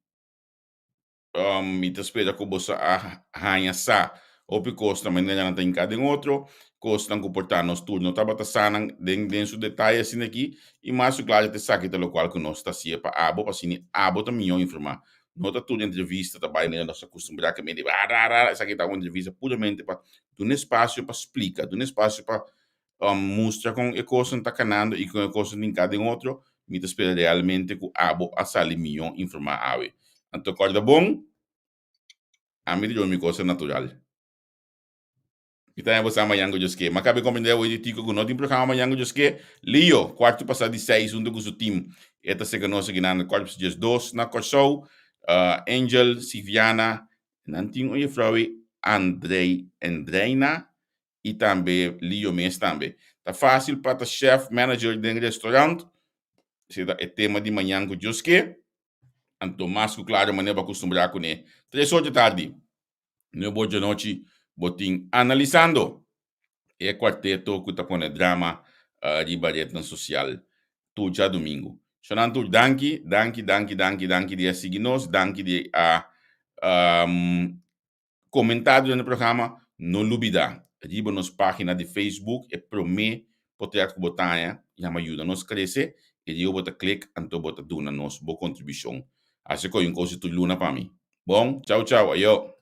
um, mi ta spera ku boso a haña sa hopi kos na manera nan ta hinká den otro, kosnan ku por ta nos tur no tabata sa nan den, den su detaye asina aki, i mas ku klaro ta esaki ta lokual ku nos ta hasié pa abo, pa asina abo ta mihó informá. No ta tur entrevista ta bai manera nos a kustumbrá ke mende ra ra ra, esaki ta un entrevista puramente pa duna espasio pa splika, duna espasio pa mustra kon e kosnan ta kanando i kon e kosnan tin ka den otro. Mi ta spera realmente ku abo a sali mihó informá awe. Anto kòrda bon, ami ta djobe mi kosnan natural. Mi ta haña bo sa mañan ku Dios ke. M'a kabe komprendé awor di Tico ku no tin programa mañan ku Dios ke. Leo, kuartu pasá di seis huntu ku su team e ta seka nos aki nan kuartu pasá 12 na Kòrsou. Angel, Siviana, nan tin un jefrou ei Andrei, Andreina i tambe Leo mes tambe. Ta fásil pa ta chef, manager den restaurant. Esei ta e tema di mañan ku Dios ke. Anto mas ku klaro manera bo a kustumbrá kuné. Tres or di tardi. Nuevo djanochi bo tin Analisando, e kuarteto ku ta pone drama riba retnan sosial tur djadumingu. Shonan tur danki, danki, danki, danki, danki di a sigui nos, danki di a komentá durante e programa. No lubidá riba nos página di Facebook e promé potret ku bo ta haña yama Yuda Nos Krese i riba bo ta klik anto bo ta duna nos bo kontribushon. Hasi ko'i un kos di tur luna pa mi. Bon, chau chau, ayo.